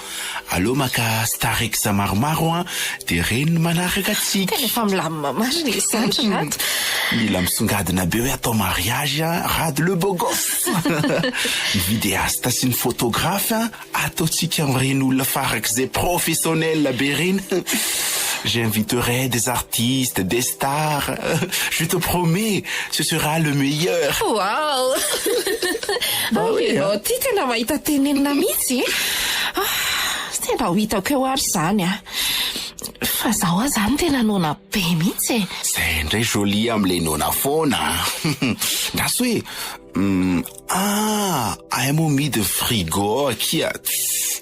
aleo maka starex maromaro an de reny no manaraka antsika. Tena efa milamina marina izany ry Rado. Mila misongadina be hoe atao mariage an Rado le beau gosse. Ny vidéaste sy ny photographe an Ataontsika amin'ireny olona farak'izay professionnel be ireny. J'inviterai des artistes, des stars. Je te promets, ce sera le meilleur. Waouh! Bah oui, Ianao hein. ity tena mahita tenenina mihitsy e! Ah, tena ho hitako eo ary izany ah. Fa zaho aza zany tena noana be mihitsy e. Zay indray jolie amin'ilay noana foana. Ndraso hoe, hum, Ah! Ay moa midy ny frigo ao akia tss!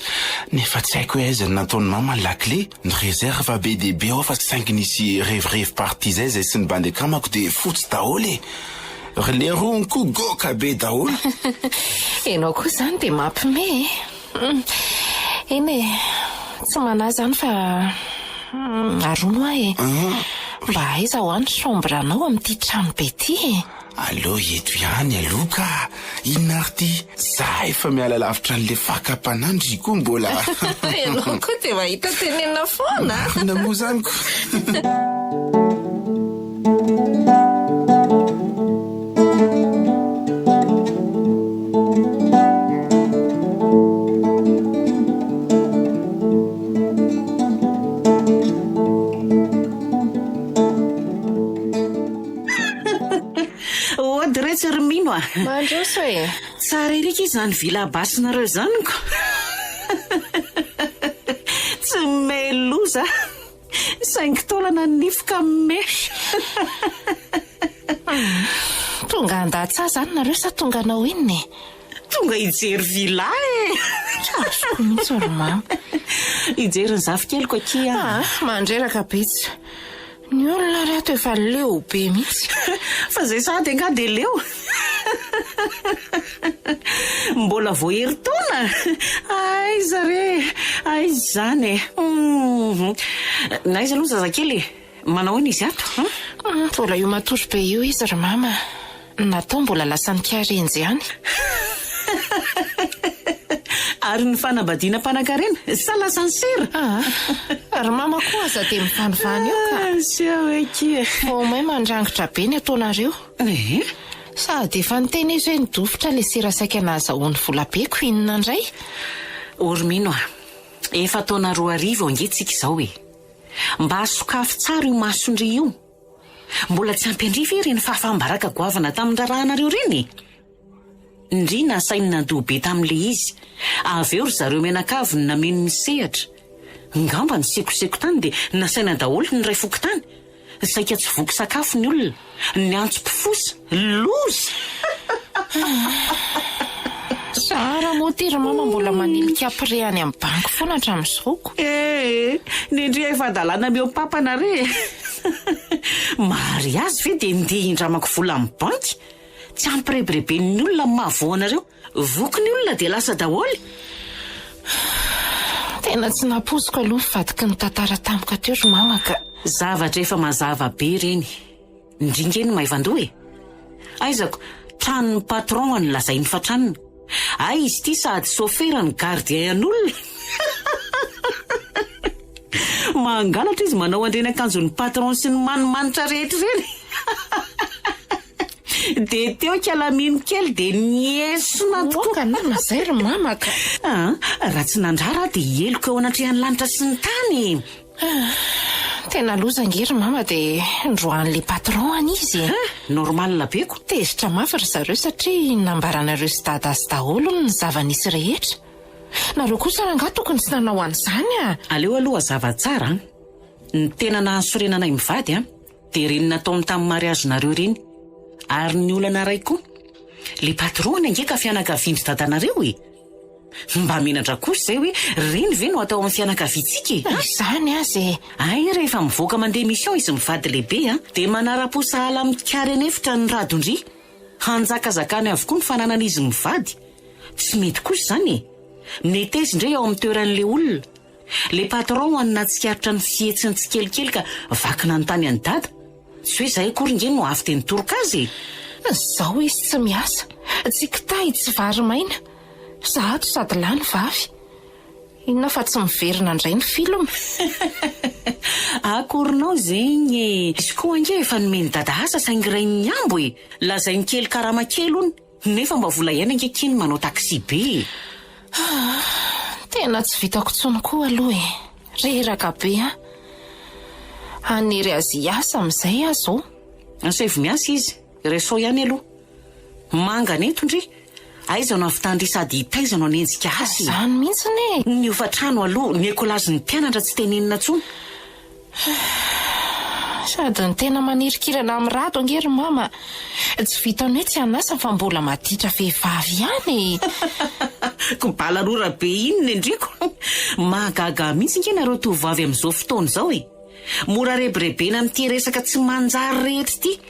Nefa tsy haiko hoe aiza no nataon'i mama ny lakile, ny réserve be dia be ao fa saingy nisy revirevy party zay zay sy ny bandy akamako dia fotsy daholo e! Ry lerony koa goaka be daholo. Enao koa izany dia mampime e! Eny e, tsy manahy izany fa arono aho e! Mba aiza hoa ny chambre anao amin'ity trano be ity e? Aleo eto ihany aloha ka! Inona ary ty? Za efa miala lavitra an'le fakam-panahy ndry koa mbola. Ianao koa dia mahita tenenina foana a! Marina moa zany ko! Ody retsy ry Mino a! Mandroso e! Tsara ery akia izany villa basse-nareo izany ko! Tsy mimehy loza saingy taolana ny nify ka mimehy. Tonga handatsa izany nareo sa tonga hanao inona e? Tonga hijery villa e! Tsy azoko mihitsy ry mama. Hijery ny zafikeliko akia aho. Ah, mandreraka be tsy. Ny olona ry ato efa leo be mihitsy. Fa izay sahady angaha dia leo? Mbola vao herintaona? Aiza re! Aiza izany e! Hum. Aiza aloha ny zazakely e? Manao ahoana izy ato? Hum? Mbola io matory be io izy ry mama. Natao mbola lasa nikarenjy ihany. Ary ny fanambadiana mpanankarena? Sa lasa nisera? Aa, ry mama koa aza dia mivanivany eo ka. Aseho akia. Vao may mandrangitra be ny ataonareo. Eh? Sady efa niteny izy hoe nidofotra ilay sera saika nahazahoany vola be ko inona indray? O ry Mino a! Efa taona 2000 ange tsika izao e! Mba sokafy tsara io mason-dry io. Mbola tsy ampy an-dry ve ireny fahafaham-baraka goavana tamin'ny raharahanareo ireny e? Ndry nasainy nandoa be tamin'ilay izy. Avy eo ry zareo mianakavy no nameno ny sehatra. Ngamba nisekoseko tany dia nasaina daholo ny iray fokontany. Saika tsy voky sakafo ny olona. Niantso mpifosa. Loza! Zara moa ty ry mama mbola manilika prêt any amin'ny banky foana hatramin'izao ko. Eh! Ny ndry efa adalàna mihoam-papana re e! Mariazy ve dia ndeha hindramako vola amin'ny banky? Tsy ampirebireben'ny olona ny mahavoa anareo. Voky ny olona dia lasa daholo. Tena tsy nampoiziko aloha ny vadiky ny tantara tampoka teo ry mama ka. Zavatra efa mazava be ireny. Ndry nge no maivan-doha e! Aizako, tranon'ny patron no lazainy fa tranony. Hay izy ity sady sôfera no gardien an'olona. Mangalatra izy manao an'ireny akanjon'ny patron sy ny manimanitra rehetra ireny. Dia teo Ikalamino kely dia niesona tokoa. Oka nana zay ry mama ka. Ah, raha tsy nandrara aho dia heloka eo anatrehan'ny lanitra sy ny tany e. Ah, Tena loza ange ry mama dia noroahan'ilay patron any izy e. Hein! Normal be ko. Tezitra mafy ry zareo satria nambaranareo sy dada azy daholo ny zava-nisy rehetra. Nareo kosa rangahy tokony tsy nanao an'izany a! Aleo aloha hazava tsara an! Ny tena nahasorena anay mivady an, dia ireny nataony tamin'ny mariazinareo ireny. Ary ny olana iray koa, le patron ange ka fianakavian-dry dadanareo e! Mba menatra kosa izay hoe ireny ve no atao amin'ny fianakaviantsika e! Na izany aza e! Hay rehefa mivoaka mandeha mission izy mivady lehibe an, dia manara-po sahala amin'ny kary an'efitra ny radon-dry. Hanjakazakany avokoa ny fananan'izy mivady. Tsy mety kosa izany e! Meteza indray ao amin'ny toeran'ilay olona. Le patron any nahatsikaritra ny fihetsiny tsikelikely ka vaky nanontany an'i dada. Tsy hoe izahay akory nge no avy dia nitoroka azy e! Zao izy tsy miasa, tsy kitay, tsy vary maina. Za ato sady lahy no vavy. Inona fa tsy miverina indray ny film. Akorinao zegny e! Izy koa ange efa nomen'i dada asa saingy rain'ny ambo e! Lazainy kely karama kely hono. Nefa mba vola ihany ange kiny manao taxi be e! Aa! Tena tsy vitako intsony koa aloha e! Reraka be an! Hanery azy hiasa amin'izay aho izao. Asaivo miasa izy, resao ihany aloha. Mangana eto ndry! Aiza no havitan-dry sady taiza no hanenjika azy e? Izany mihitsiny e! Ny hofantrano aloha, ny ekolazin'ny mpianatra tsy tenenina intsony. Sady ny tena manirikirana amin'i Rado ange ry mama tsy vitan'ny hoe tsy an'asa fa mbola maditra vehivavy ihany e! Kobala rora be iny ny ndriko! Mahagaga ahy mihitsy nge nareo tovovavy amin'izao fotoana izao e! Mora rebirebena amin'ity resaka tsy manjary rehetra ity!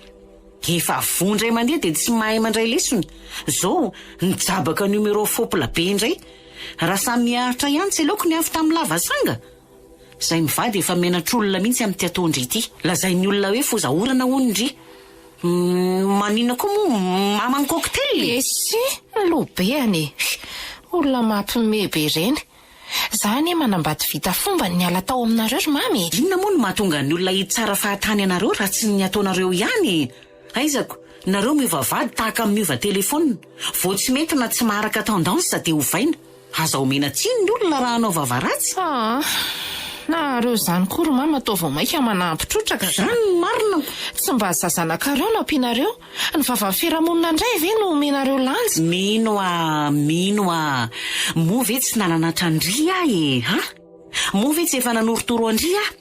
Efa voa indray mandeha dia tsy mahay mandray lesona! Zao nijabaka numéro fopla be indray! Raha samy miaritra ihany tsy aleoko ny avy tamin'ny lavasanga! Zay mivady efa menatr'olona mihitsy amin'ity ataon-dry ity. Lazain'ny olona hoe foza orana hono ndry. Maninona koa moa maman'ny cocktail e? Esse, loha be anie. Olona mampime be ireny. Za anie manambady vita fomba niala tao aminareo ry mamy e. Inona moa no mahatonga ny olona hitsara fahatany anareo raha tsy ny ataonareo ihany e? Aizako, nareo miova vady tahaka ny miova telephone. Vao tsy mety na tsy maharaka tendance dia ovaina. Aza omena tsiny ny olona raha hanao vava ratsy. Aa! Nareo izany koa ry mama toa vao maika manampy trotraka ka. Zany no marina ko. Tsy mba zazanakareo no ampianareo, ny vavan'ny fiarahamonina indray ve no omenareo lanja? Mino ah, mino ah. Moa ve tsy nananatra an-dry aho e, ha? Moa ve tsy efa nanorotoro an-dry aho?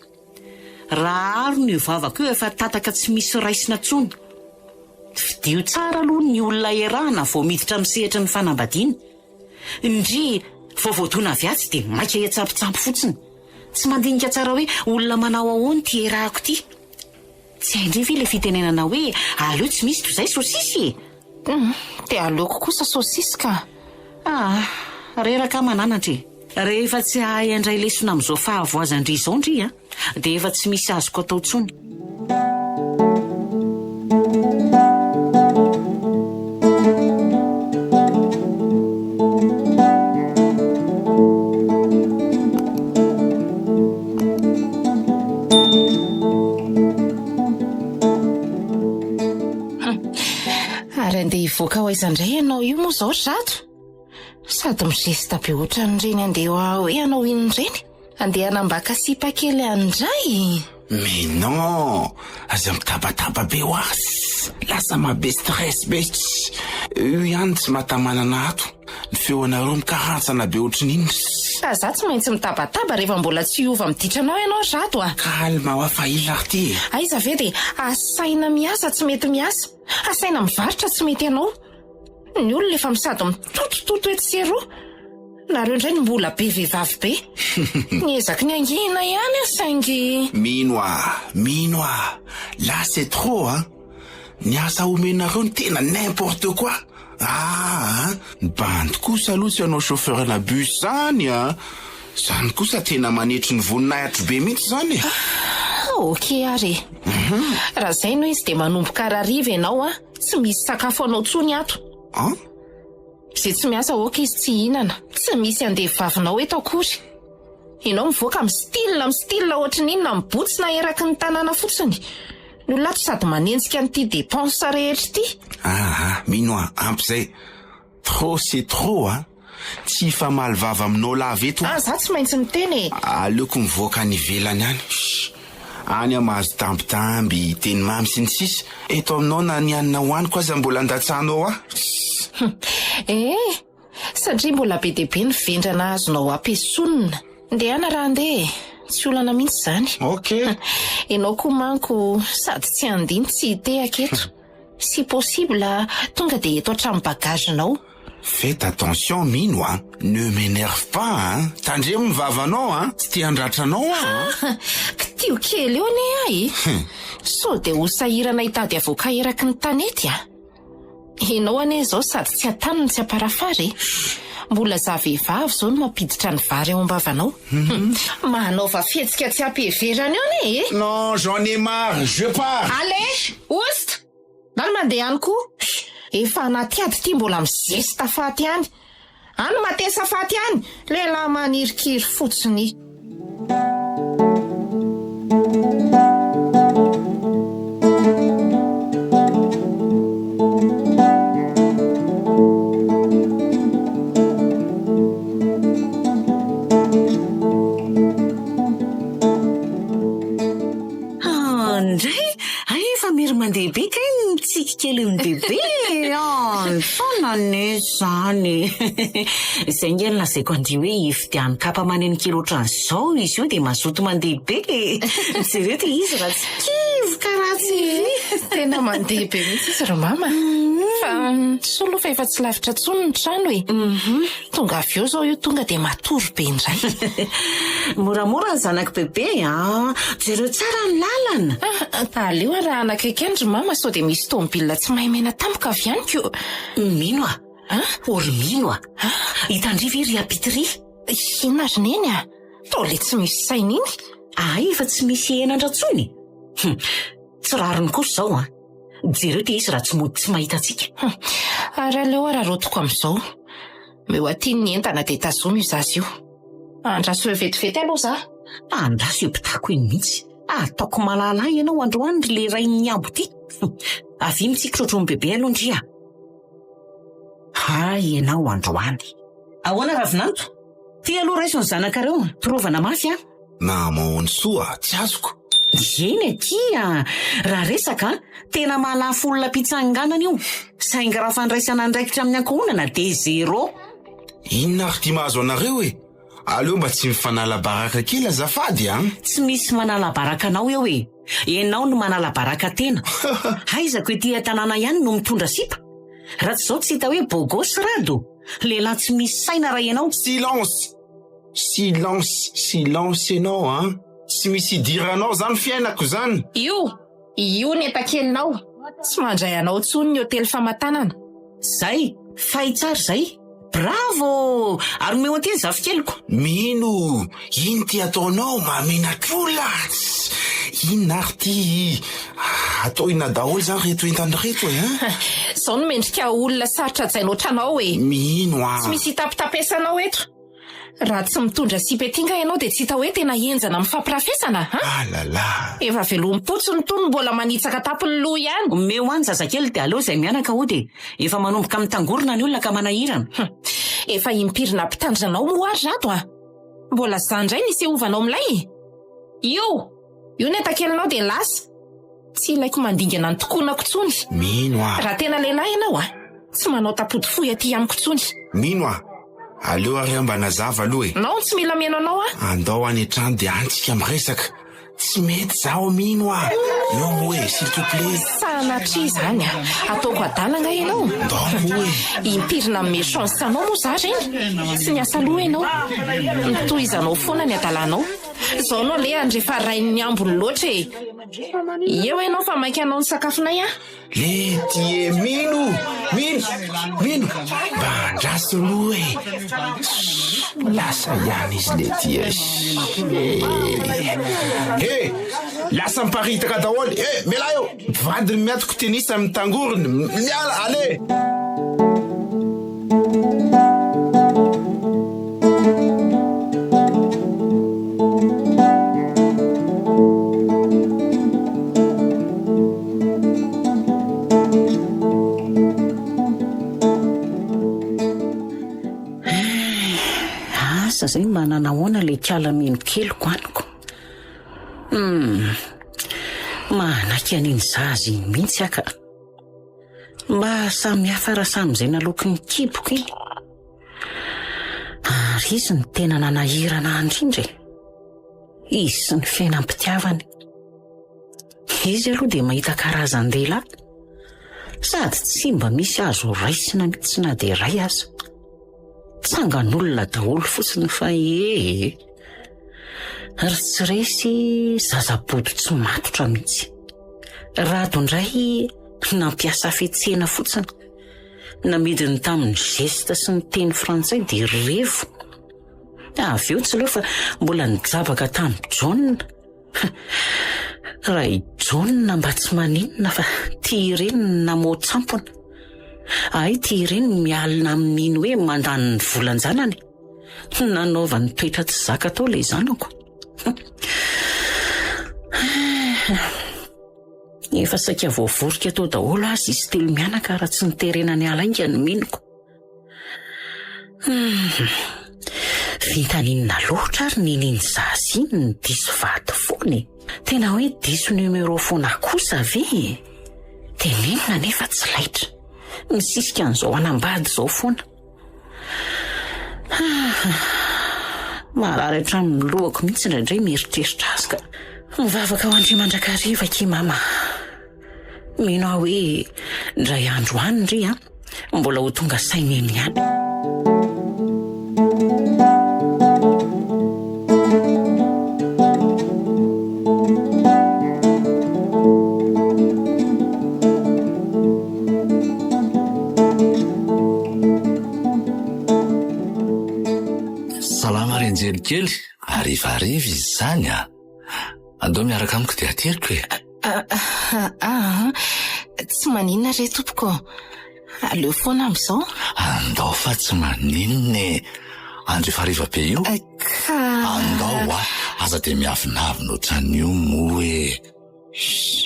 Raha arona io vavako io efa tataka tsy misy raisina tsony. Fidio tsara aloha ny olona iarahana vao miditra amin'ny sehatry ny fanambadiana. Ndry, vao voadona avy atsy dia maika hiantsampitsampy fotsiny. Tsy mandinika tsara hoe olona manao ahoana ity iarahako ity. Tsy hain-dry ve ilay fitenenana hoe aleo tsy misy toy izay sosisy e? Hum, dia aleoko kosa sosisy ka. Ah, reraka aho mananatra e. Rehefa tsy hahay handray lesona amin'izao fahavoazan-dry izao ndry a, dia efa tsy misy azoko atao intsony. Ary andeha hivoaka ho aiza indray ianao io moa izao ry Rado? Sady mizesta be ohatran'ireny andeha hoe hanao inona ireny? Andeha hanambaka sipa kely any indray? Mais non! Aza mitabataba be hoa! Lasa maha-be stress be! Io ihany tsy mahatamanana ato, ny feonareo mikarantsana be ohatry ny inona? Ka za tsy maintsy mitabataba rehefa mbola tsy hiova amin'ny ditranao ianao ry Rado a! Calme hoa fa inona ary ty e? Aiza ve dia asaina miasa tsy mety miasa, asaina mivarotra tsy mety hanao. Ny olona efa misady mitotototo etsy sy eroa. Nareo indray no mbola be vehivavy be. Niezaky ny hangina ihany aho saingy. Mino aho, mino aho. Là c'est trop an! Ny asa omenareo no tena n'importe quoi! Ah an! Ny bandy kosa aloha tsy hanao chauffeur na bus zany an! Zany kosa tena manetry ny voninahitro be mihitsy zany e! Ah, ok ary e! Raha zay no izy dia manomboka harariva ianao an! Tsy misy sakafo anao tsony ato. An? Izay tsy miasa aoka izy tsy hihinana. Tsy misy andevo vavinao eto akory. Ianao mivoaka amin'ny style amin'ny style ohatry ny inona mibotsina eraky ny tanàna fotsiny. Ny olona ato sady manenjika an'ity dépense rehetra ity. Aa, mino aho, ampy izay. Trop c'est trop an! Tsy hifamaly vava aminao lava eto aho. Ah, za tsy maintsy miteny e! Aleoko mivoaka any ivelany any. Shh! Any aho mahazo tambitamby, teny mamy sy ny sisa Eto aminao na ny hanina hohaniko aza mbola andatsahanao ahy. Eh! Satria mbola be dia be ny vendrana azonao ampiesonina. Ndehana raha handeha e! Tsy olana mihitsy izany. Ok. Ianao koa manko sady tsy handihy no tsy hitehaka eto. Si possible tonga dia eto hatramin'ny bagage-nao. Faites attention Mino a! Ne m'enerve pas an! Tandremo ny vavanao an! Tsy te handratra anao aho an! Kitiho kely eo anie aho e! Sao dia ho sahirana hitady avocat eraky ny tanety a! Ianao anie izao sady tsy an-tany no tsy am-parafara e! Mbola za vehivavy izao no mampiditra ny vary ao am-bavanao. Manaova fihetsika tsy ampiheverana eo anie e! Non, j'en ai marre, je pars! Allez! Oust! Any mandeha any koa. Efa anaty ady ity mbola mizesta faty any. Any matesa faty any, lehilahy manirikiry fotsiny. Ndray! Hay efa mery mandeha be kay ny mitsiky kelin'i bebe e! Foana anie izany e! Izay ange no lazaiko an-dry hoe hividiano kapa maneno kely ohatran'izao izy io dia mazoto mandeha be e! Jereo ity izy raha tsy kivy karaha tsy vy! Tena mandeha be mihitsy izy ry mama! Fa soa aloha fa efa tsy lavitra intsony ny trano e! Tonga avy eo izao io tonga dia matory be indray. Moramora ny zanak'i bebe a! Jereo tsara ny lalana. Ah, aleo arahana akaiky any ry mama sao dia misy tomobile tsy mahay miaina tampoka avy any ko. Mino a! Ô ry Mino a! Hitan-dry ve ry Apitry? Inona ry Neny a? Toa ilay tsy misy saina iny. Ahay efa tsy misy henatra intsony? Hum, tsy rariny kosa izao an! Jereo ity izy raha tsy mody tsy mahita antsika. Hum, ary aleo araraotiko amin'izao. Omeo aty ny entana dia tazomy io zaza io. Andraso eo vetivety aloha za. Andraso io mpitako iny mihitsy. Ataoko malala ahy ianao androany ry le rain'ny ambo ty. Avia mitsiky trotron'i bebe aloha ndry a. Hay ianao androany. Ahoana Ravinanto? Ty aloha raiso ny zanakareo, torovana mafy a. Namono soa, tsy azoko. Eny akia a! Raha resaka a, tena mahalafo olona am-pitsanganana io, saingy raha fandraisana andraikitra amin'ny ankohonana dia zéro. Inona ary ity mahazo anareo e? Aleo mba tsy mifanala baraka kely azafady a! Tsy misy manala baraka anao eo e! Ianao no manala baraka tena. Haizako ety an-tanàna ihany no mitondra sipa? Raha tsy izao tsy hita hoe beau gosse Rado? Lehilahy tsy misy saina raha ianao. Silence! Silence! Silence ianao an! Tsy misy idiranao zany fiainako zany! Io! Io ny entakelinao! Tsy mandray anao intsony ny hotely famantanana. Zay! Fay tsara zay! Bravo! Ary omeo aty ny zafikeliko! Mino! Ino ty ataonao? Mahamenatr'olona! Inona ary ty? Atao inona daholo zany reto entana reto e? Zao no mendrika olona sarotra hajaina ohatranao e! Mino ah! Tsy misy hitapitapesanao eto! Raha tsy mitondra sipa ety nga ianao dia tsy hita hoe tena henjana amin'ny fampirafesana an! Ah là là! Efa velomim-potsiny itony mbola manitsaka tampony loha ihany! Omeo ahy ny zazakely dia aleo izay mianaka hody e! Efa manomboka mitangorona ny olona ka manahirana. Hum! Efa impiry nampitandrina anao moa ary Rado a! Mbola za indray no isehovanao milay e! Io! Io ny entakelinao dia lasa! Tsy ilaiko mandingana ny tokonako intsony. Mino aho. Raha tena lehilahy ianao a, tsy manao tapody fohy aty amiko intsony. Mino aho. Aleo ary aho mba nazava aloha e. Non, tsy mila mihaino anao aho. Andao any an-trano dia any tsika miresaka. Tsy mety zaho mino aho. Eo moa e, s'il te plaît. Sanatria izany a. Ataoko adala angaha ianao? Ndao moa e. Impiry nanome chance anao moa za reny? Tsy niasa loha ianao. Notohizanao foana ny adalanao. Izao no alehany rehefa rain'ny ambiny loatra e. Eo ianao fa maika hanao ny sakafonay aho. Lety e, mino, mino, mino, mba andraso aloha e. Lasa ihany izy lety e. He, lasa miparitaka daholo. He, mialà eo. Mpivady ny miatoko tennis amin'ny tangorony. Miala, allez. Asa zay mba nanahoana le kala mino keliko aniko. Hum, manaiky an'iny zaza iny mihitsy aho ka. Mba samy hafa raha samy izay naloaky ny kiboko iny. Ary izy no tena nanahirana ahy indrindra e. Izy sy ny fiainam-pitiavany. Izy aloha dia mahita karazan-dehilahy. Sady tsy mba misy azo raisina mihitsy na dia iray aza. Tsangan'olona daholo fotsiny fa ee. Ry tsy resy zazabodo tsy matotra mihitsy. Rado indray nampiasa hafetsena fotsiny. Namidiny tamin'ny geste sy ny teny frantsay dia revo. Avy eo tsy leo fa mbola nijabaka tamin'i John. Raha i John mba tsy maninona fa tia ireny ny namoa-tsampona. Hay tia ireny ny mialona amin'iny hoe mandany ny volan-janany. Nanaovany toetra tsy zaka tao ilay zanako. Efa saika voavorika tao daholo aza izy telo mianaka raha tsy niterena niala haingana ny miniko. Hum, vintany inona loatra ary ninian'ny zaza iny no diso vady foana e? Tena hoe diso numéro foana kosa ve e? Tenenina nefa tsy laitra. Misisika an'izao hanambady izao foana. Marary hatramin'ny lohako mihitsy indraindray mieritreritra azy ka. Mivavaka ho an-dry mandrakariva akia mama. Mino aho hoe indray andro any ry an, mbola ho tonga saina eny ihany. Salama ry anjely kely, harivariva izy izany a! Andao miaraka amiko dia ateriko e! Aa, tsy maninona re tompoko. Aleo foana amin'izao. Andao fa tsy maninona e! Andro efa hariva be io. Ka. Andao hoa, aza dia miavonavona ohatran'io moa e! Shh!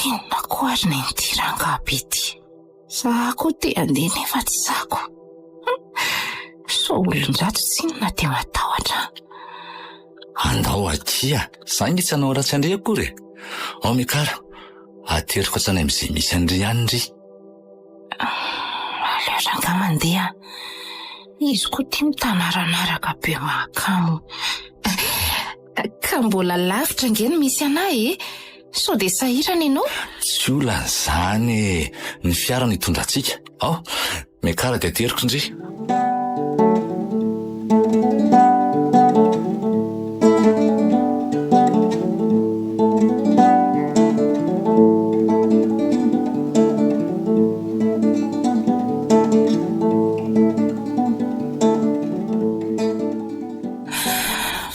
Inona koa ary nen'ity rangahy be ity? Za koa te handeha nefa tsy sako. Sao olon-dratsy tsinona dia matahotra aho. Andao akia, za nge tsy hanao ratsy an-dry akory e. Ao Mikara, ateriko hatrany amin'izay misy an-dry any ndry. Aleo rangahy mandeha. Izy koa ity mitanaranaraka be mahakamo. Ka mbola lavitra ange no misy anah e! Sao dia sahirana ianao? Tsy olana izany e! Ny fiara no hitondra antsika. Ao, miakara dia ateriko ndry.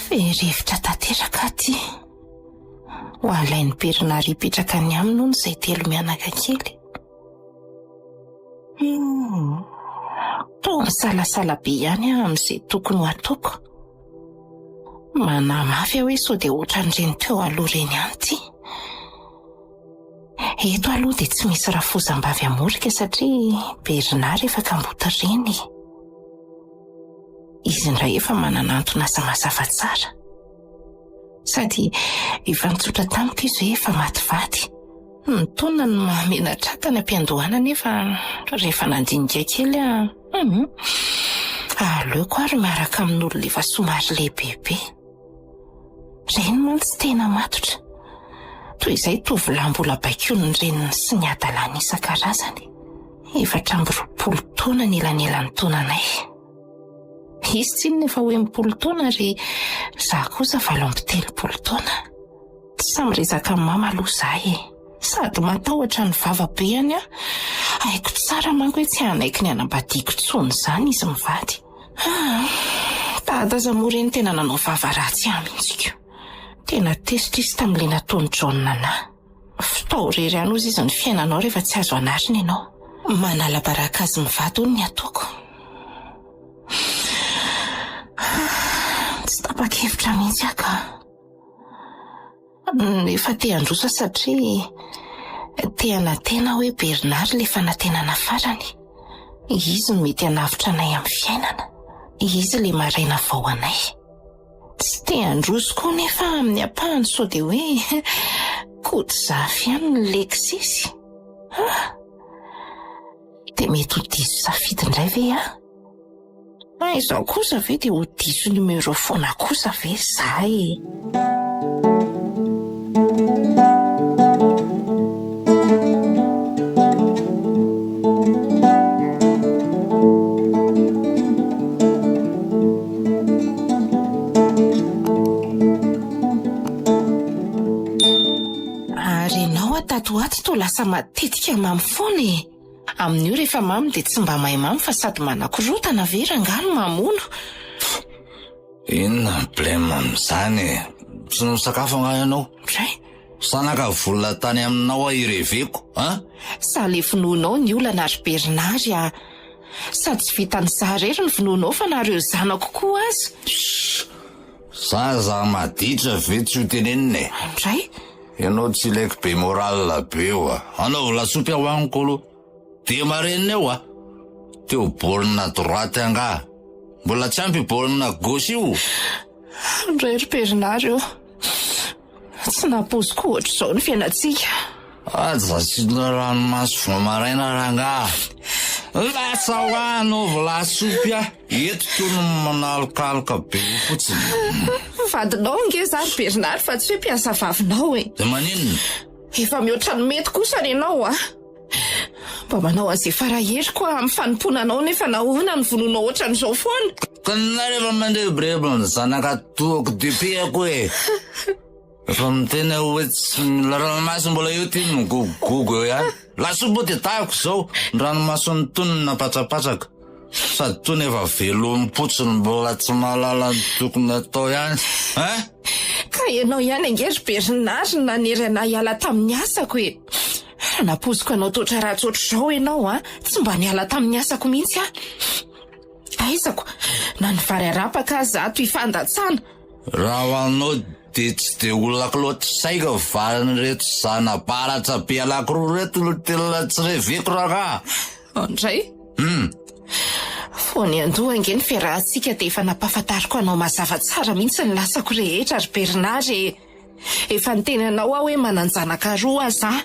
Very hevitra tanteraka aho ty. Ho alain'i Bernard hipetraka any aminy hono izay telo mianaka kely. Hmm. Toa misalasala be ihany aho amin'izay tokony ho ataoko. Manahy mafy aho hoe sao dia ohatran'ireny teo aloha ireny ihany ity. Eto aloha dia tsy misy rafozam-bavy amorika satria Bernard efa kamboty reny. Izy indray efa manana anton'asa mazava tsara. Sady efa nitsotra tamiko izy hoe efa maty vady. Ny taona no mahamenatra ahy tany am-piandohana nefa rehefa nandinika kely aho, hum, aleoko ary miaraka amin'olona efa somary lehibebe. Ireny mantsy tena matotra. Toy izay tovolahy mbola baikoin'ny reniny sy ny hadalany isan-karazany. 24 taona ny elanelan'ny taonanay. Izy tsinona efa ho 60 taona ary za kosa 38 taona. Tsy sahy miresaka amin'i mama aloha za e. Sady matahotra ny vava be any aho. Haiko tsara manko hoe tsy hanaiky ny hanambadiako intsony izany izy mivady. Ah, dada aza moa ireny tena nanao vava ratsy ahy mihitsy ko. Tena tezitra izy tamin'ilay nataon'i John anah. Fitao irery ihany hozy izy ny fiainanao rehefa tsy azo anarina ianao. Manala baraka azy mivady hono ny ataoko. Tsy tapa-kevitra mihitsy aho ka. Nefa te handroso aho satria te hanantena hoe Bernard ilay fanantenana farany. Izy no mety hanavotra anay amin'ny fiainana. Izy ilay maraina vao anay. Tsy te handroso koa nefa aho amin'ny ampahany sao dia hoe Kotozafy ihany no lekisesy. Ah! Dia mety ho diso safidy indray ve aho? Fa izao kosa ve dia ho diso numéro foana kosa ve za e? Ary ianao aho tato ho ato toa lasa matetika mamo foana e! Amin'io rehefa mamo dia tsy mba mahay mamo fa sady manakorotana ve rangaha no mamono? Inona ny blème amin'izany e? Tsy nisakafo angaha ianao? Dray. Sa naka vola tany aminao aho hireveko an? Sa le vonoinao ny olana ry Bernard a! Sady tsy vitan'ny za irery ny vonoinao fa nareo zanako koa aza. Shh! Zaza maditra ve tsy ho tenenina e? Ndray. Ianao tsy ilaiko be moral be eo a! Anaovy lasopy aho amiko aloha. Dia marenina eo a! Teo borne droite angaha? Mbola tsy ampy io borne gauche io? Ndray ry Bernard ô! Tsy nampoiziko ohatr'izao ny fiainantsika. Aza asiana ranomaso vao maraina rangaha. Lasa ho ahy anaovy lasopy aho. Eto toy ny manalokaloka be eo fotsiny. Vadinao ange za ry Bernard fa tsy hoe mpiasa vavinao e. Dia maninona? Efa mihoatra ny mety kosa ny anao a. Mba manao an'izay fara-heriko aho amin'ny fanompoana anao nefa nahoana no vonoinao ohatran'izao foana? Ka nareo efa mandrebireby ny zanaka toako dupe-ako e. Efa miteny aho hoe tsy mila ranomaso mbola eo ty migogogogo eo ihany. Lasopy moa dia tahako izao, ny ranomason'ny tony no napatrapatraka. Sady tony efa velomim-potsiny mbola tsy mahalala ny tokony atao ihany. Hein? Ka ianao ihany ange ry Bernard no nanery anah hiala tamin'ny asako e! Raha nampoiziko hanao toetra ratsy ohatr'izao ianao an, tsy mba niala tamin'ny asako mihitsy aho. Aizako, na ny vary arapaka aza ato ifandatsana. Raha ho anao dia tsy dia olako loatra saika valin'ireto zana-baratra be anankiroa ireto no tena tsy reveko rangaha. Andray? Hum. Vao niandoha ange ny fiarahantsika dia efa nampahafantariko anao mazava tsara mihitsy ny lasako rehetra ry Bernard e! Efa niteny anao aho hoe manan-janaka roa aza aho.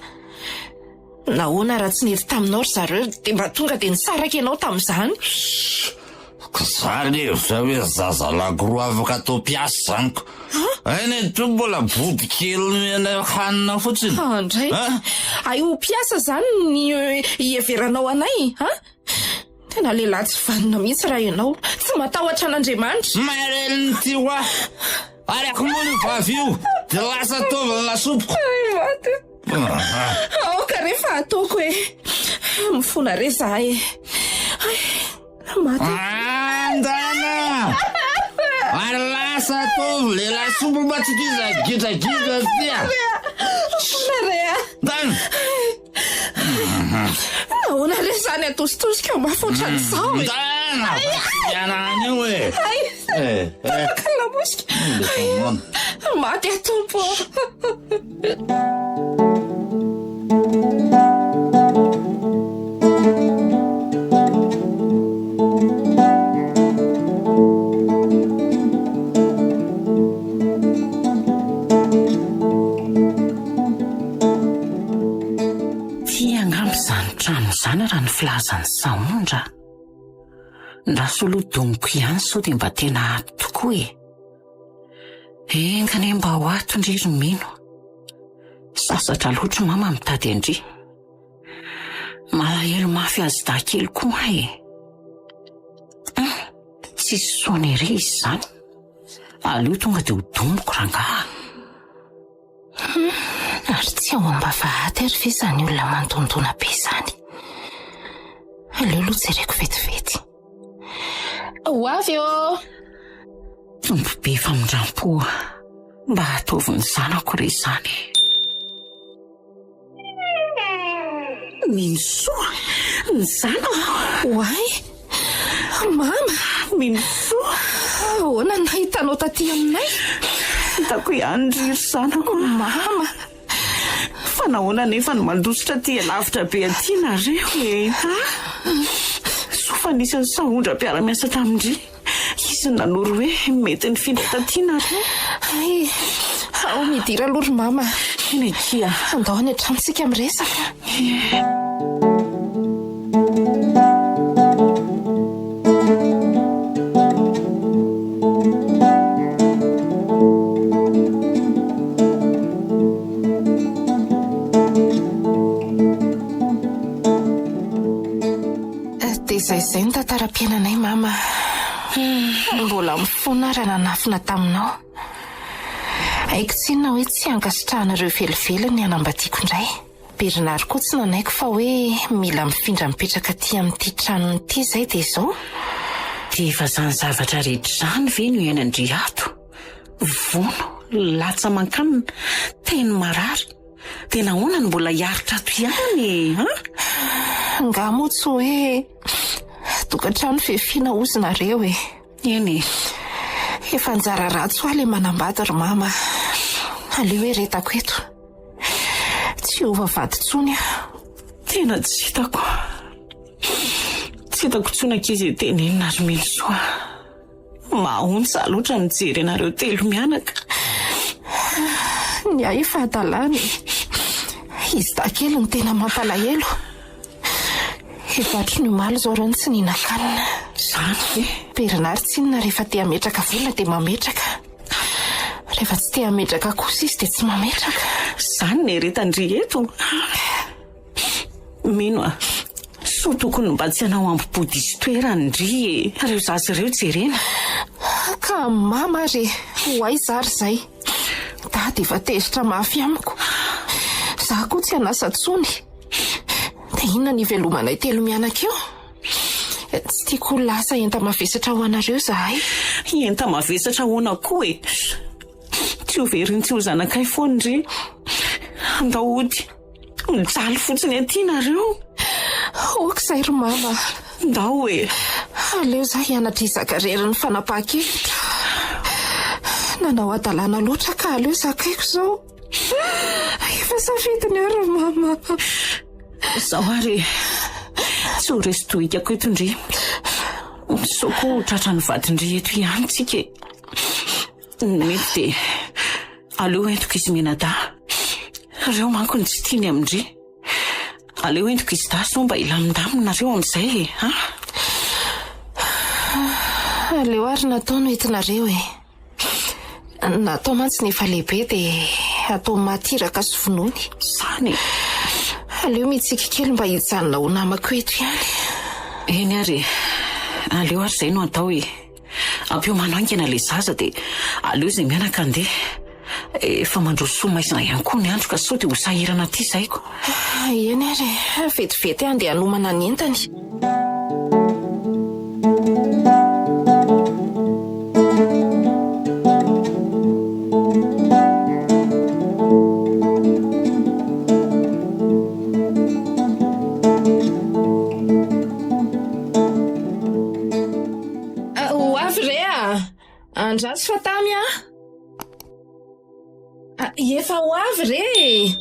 Nahoana raha tsy nety taminao ry zareo dia mba tonga dia nisaraka ianao tamin'izany? Shh! Ka za nihevitra hoe zaza lakroa afaka atao mpiasa izany ko. Hay ny toa mbola body kely nomena hanina fotsiny. Andray! Hay ho mpiasa izany ny iheveranao anay an? Tena lehilahy tsy vanona mihitsy raha ianao. Tsy matahotra an'Andriamanitra. Marenina ity hoa! Ary akomono io vavy io dia lasa ataovy ny lasopiko. Ay maty. Aoka re fa ataoko e. Mifona re za e. Ay, maty. Andana! Ary lasa ataovy le lasopy mba tsy giza gidragidra ty a. Mifona re a. Ndana! Nahoana re izany atositosika mafy ohatran'izao e? Ndana! Miala any eo e! Ay, Eh, eh. tapaka ny lamosika. Ay, Maty aho tompo ô. Tia angamba izany trano izany raha ny filazan'i Sahondra. Ndraso aloha domiko ihany sao dia mba tena ato tokoa e. Enga anie mba ho ato ndry ry Mino. Sasatra loatra mama mitady an-dry. Malahelo mafy azy dahy kely koa aho e. Hum, tsisy sonnerie izy izany. Aleo tonga dia ho domiko rangaha. Hum, ary tsy ao am-bavahady ary ve izany olona mandondona be izany? Aleo aloha jereko vetivety. Ho avy ô! Tompo be famindram-po, mba ataovy ny zanako re izany e. Minosoa, ny zanako. Oay! Mama! Minosoa! Ahoana no nahitanao taty aminay? Hitako ihany ry ry zanako. Mama! Fa nahoana anefa no mandositra aty alavitra be aty nareo e? Ha? Soa fa nisy an'i Sahondra mpiara-miasa tamin-dry. Izy no nanoro hoe mety nifindra taty nareo. Hay, ao midira aloha ry mama. Eny akia. Andao any an-trano tsika miresaka. Dia izay izay ny tantaram-piainanay mama. Mbola mifona aho raha nanafina taminao. Haiko tsinona hoe tsy hankasitrahanareo velively ny hanambadiako indray. Bernard koa tsy nanaiky fa hoe mila mifindra mipetraka aty amin'ity tranony ity izay dia izao. Dia efa izany zavatra rehetra izany ve no iainandry ato? Vono, latsa aman-kanina, teny marary. Dia nahoana no mbola hiaritra ato ihany e? An? Angaha moa tsy hoe tokantrano fefiana hozy nareo e? Eny e. Efa anjara ratsy ho ahy ilay manambady ry mama. Aleo eretako eto. Tsy hiova vady intsony aho. Tena tsy hitako. Tsy hitako intsony ankizy e tenenina ry Melisoa. Mahaontsa loatra mijery anareo telo mianaka. Ny ahy efa hadalana e. Izy dahy kely no tena mampalahelo. Efa hatry ny omaly izao ireo no tsy nihinan-kanina. Izany ve? Bernard tsinona rehefa te hametraka vola dia mametraka. Rehefa tsy te hametraka kosa izy dia tsy mametraka. Izany ny eretan-dry eto. Mino aho. Soa tokony mba tsy hanao ambo-po diso toerana ndry e! Ireo zaza ireo jerena. Ka mama ary e! Ho aiza ary izay? Dada efa tezitra mafy amiko. Za koa tsy an'asa tsony. Dia inona ny hivelomanay telo mianaka eo? Tsy tiako ho lasa enta-mavesatra ho anareo izahay. Enta-mavesatra ahoana koa e? Tsy ho veriny tsy ho zanakay foana ndry. Andao hody. Mijaly fotsiny aty nareo. Ok izay ry mama. Ndao e. Aleo za hianatra hizaka irery ny fanapahan-kevitra. Nanao hadalana loatra ka aleo zakaiko izao. Efa safidiny aho ry mama. Izao ary e. Tsy ho resy tohikako eto ndry. Sao koa ho tratran'ny vadin-dry eto ihany tsika e. Ny mety dia aleo entiko izy mianadahy. Reo manko no tsy tiany amin-dry. Aleo entiko izy dahy sao mba hilamindamina nareo amin'izay e, an? Aleo ary natao no entinareo e. Natao mantsy ny efa lehibe dia atao maty iraka sy vonoiny. Izany e. Aleo mitsiky kely mba hijanona ho namako eto ihany. Eny ary e. Aleo ary izay no atao e. Ampiomano haingana ilay zaza dia aleo izay mianaka handeha. Efa mandroso maizina ihany koa ny andro ka sao dia ho sahirana aty izaiko. Eny ary e, vetivety aho handeha hanomana ny entany. Ho avy re a! Andraso fa tamy a! Efa ho avy re e!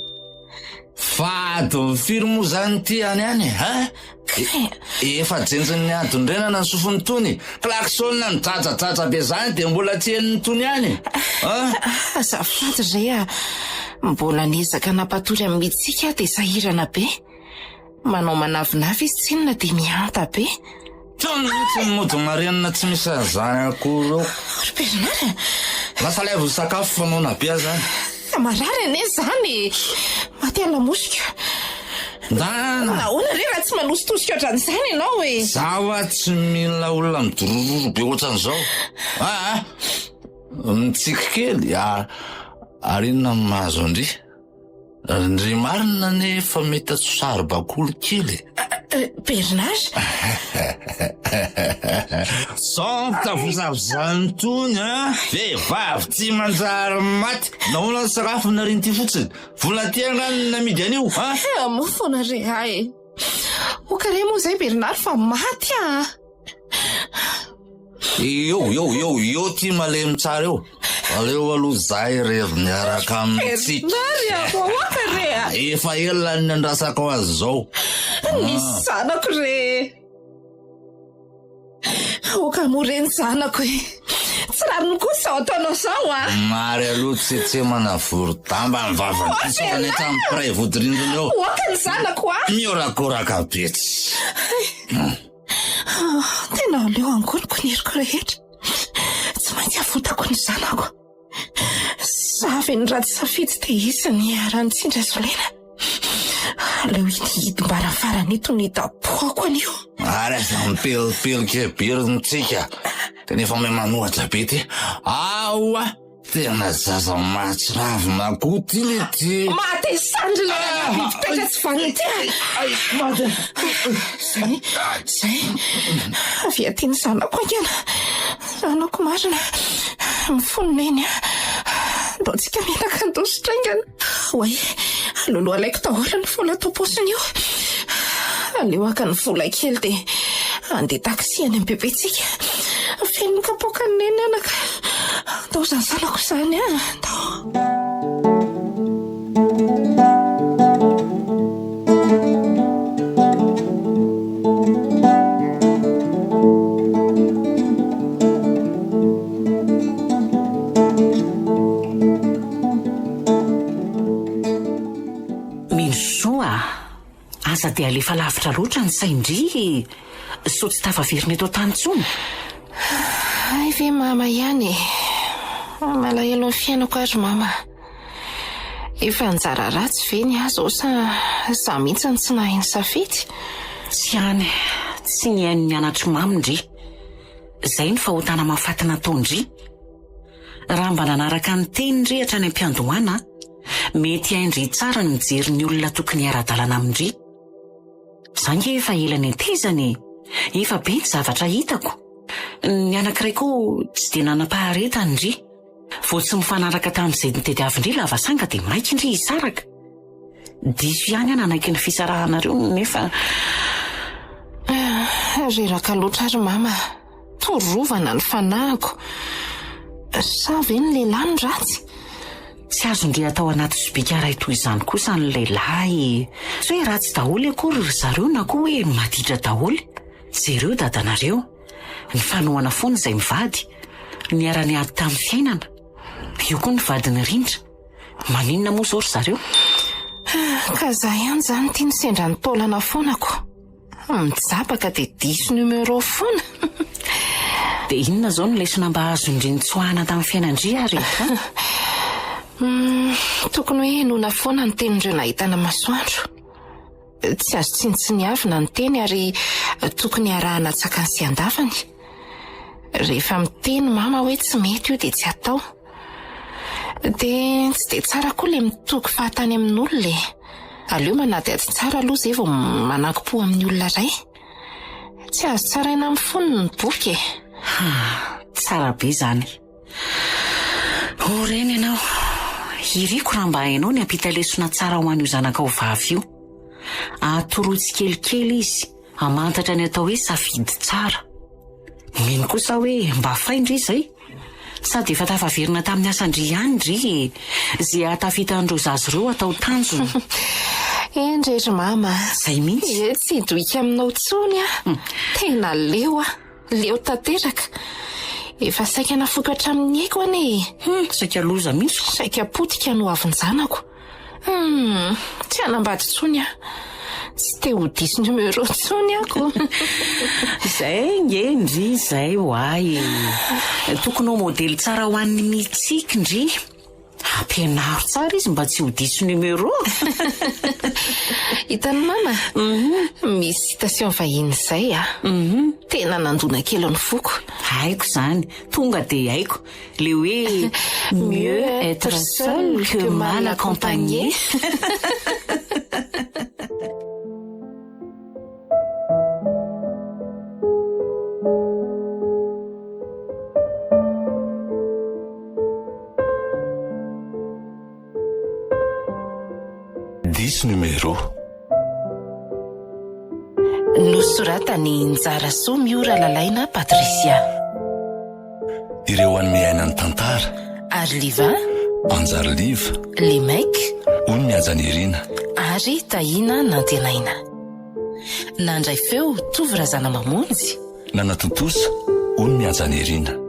Fa adiny firy moa zany ity any any ha? Efa jenjin'ny adin-drenana ny sofiny tony. Klaxon mijajajaja be zany dia mbola tsy henon'ny tony ihany. Azafady re a! Mbola niezaka nampatory an'i Mitsika aho dia sahirana be. Manao manavinavy izy tsinona dia mihanta be. Tony mihitsy ny mody marenina tsy misy an'izany akory eo. Ry Bernard a! Lasa alaivo ny sakafo fa noana be aho zany. Marary anie izany e! Maty alamosiko. Ndana! Nahoana re raha tsy manositosika ohatran'izany ianao e? Za hoa tsy mila olona midorororo be ohatran'izao. Aa! Mitsiky kely ary inona no mahazo an-dry? Ndry marina anie fa mety tsy saribakoly kely e. Bernard? Sao mitavozavozan'ny tony a! Vehivavy tsy manjary maty! Nahoana ny sakafo narian'ity fotsiny? Vola aty angaha no namidy an'io a? Moa foana re ahy e! Ho kare moa izay Bernard fa maty a! Eo, eo, eo, eo ty malemy tsara eo. Aleo aloha zahay revo miaraka amintsika. Bernard a, vahoaka re a. Efa ela ny nandrasako azy zao. Ny zanako re. Aoka hamoa re ny zanako e. Tsy rariny kosa izao ataonao izao a! Mary aloha tsetsemana vorodamba ny vavan'ny mpisokana etsy amin'ny mpiray vodirindrina eo. Oaka ny zanako a! Mihorakoraka be tsy. Tena aleo angoniko ny heriko rehetra. Tsy maintsy avotako ny zanako. Zavy ny ratsy safidy dia hisy ny hiharan'ny tsindry azo lena. Aleo ity hidim-baravarana ito no hidabohako an'io. Ary aza mipelipelika be ry ntsika. Tena efa mahay manohatra be ty. Aoa! Tena zaza mahatsiravina koa ty le ty. Maty sandry le biby taitra tsy vanona ty a! Ay, maty. Zay, zay. Avy aty ny zanako haingana. Zanako marina. Mifono neny a. Ndao tsika mianaka handositra haingana. Oay, aleo alaiko daholo ny vola ato am-paosiny io. Aleo haka ny vola kely dia handeha taxi any amin'ny bebe-tsika. Feno ny kapoakan'i neny anaka. Ndao izany zanako izany a, ndao. Minosoa a! Aza dia alefa lavitra loatra ny sain-dry e! Sao tsy tafaverina eto an-tany intsony. Hay ve mama ihany e! Malahelo ny fiainako aho ry mama. Efa anjara ratsy ve ny ahy izao sa izaho mihitsy no tsy nahay nisafidy? Tsy any, tsy nihaino ny anatr'i Mamy ndry. Izay no fahotana mahafaty nataon-dry. Raha mba nanaraka ny teny ndry hatrany am-piandohana, mety hain-dry tsara ny mijery ny olona tokony hiara-dalana amin-dry. Za nge efa ela nentezana e! Efa be ny zavatra hitako. Ny anankiray koa tsy dia nanam-paharetana ndry. Vao tsy mifanaraka tamin'izay notediavin-dry lavasanga dia maika ndry hisaraka. Diso ihany aho nanaiky ny fisarahanareo nefa. Reraka loatra ary mama. Torovana ny fanahiko. Sa ve ny lehilahy no ratsy? Tsy azon-dry atao anaty sobika iray toy izany kosa ny lehilahy e! Tsy hoe ratsy daholo akory ry zareo na koa hoe maditra daholo. Jereo dadanareo. Nifanohana foana izay mivady. Niara-niady tamin'ny fiainana. Io koa ny vadin'i Rindra. Maninona moa izao ry zareo? Ka za ihany izany ity no sendra ny taolana foana ko. Mijabaka dia diso numéro foana. Dia inona izao no lesona mba azon-dry nitsoahana tamin'ny fiainan-dry ary e? Tokony hoe henoina foana ny tenin'ireo nahitana masoandro. Tsy azo tsinontsiniavina ny teny ary tokony arahana an-tsakany sy an-davany. Rehefa miteny mama hoe tsy mety io dia tsy atao. Dia tsy dia tsara koa ilay mitoky fahatany amin'olona e. Aleo manadihady tsara aloha izay vao manankim-po amin'ny olona iray. Tsy azo tsaraina amin'ny fonony ny boky e. Ha, tsara be izany. Ho reny ianao. Iriko raha mba hainao ny hampita lesona tsara ho an'io zanakao vavy io. Atoroy tsikelikely izy hamantatra ny atao hoe safidy tsara. Mino kosa aho hoe mba fay ndry izay. Sady efa tafaverina tamin'ny asan-dry ihany ndry e! Ze hahatafita an'ireo zaza ireo atao tanjona. Endre ry mama a! Zay mihitsy. Ie, tsy hidoika aminao intsony aho. Tena leo aho. Leo tanteraka. Efa saika nafoiko hatramin'ny aiko anie e! Hum, saika loza mihitsy ko. Saika potika no avin-janako. Hum, tsy hanambady intsony aho. Tsy te ho diso numéro intsony aho ko. Izay nge ndry izay ho ahy e. Tokony ho modely tsara ho an'ny mitsiky ndry. Ampianaro tsara izy mba tsy ho diso numéro. Hitan'i mama? Misy citation vahiny izay a. Tena nandona kely ny foko. Haiko izany, tonga dia haiko. Le hoe mieux être seul que mal accompagné. Diso numéro. Nosoratan'i Njarasoa Miora Lalaina Patricia. Ireo hanome aina ny tantara. Ariliva. Anjary Liva. Les Mecs. Ony Mihajanirina. Ary Tahiana Nantenaina. Nandray feo Tovo Razanamamonjy. Nanatontosa Ony Mihajanirina.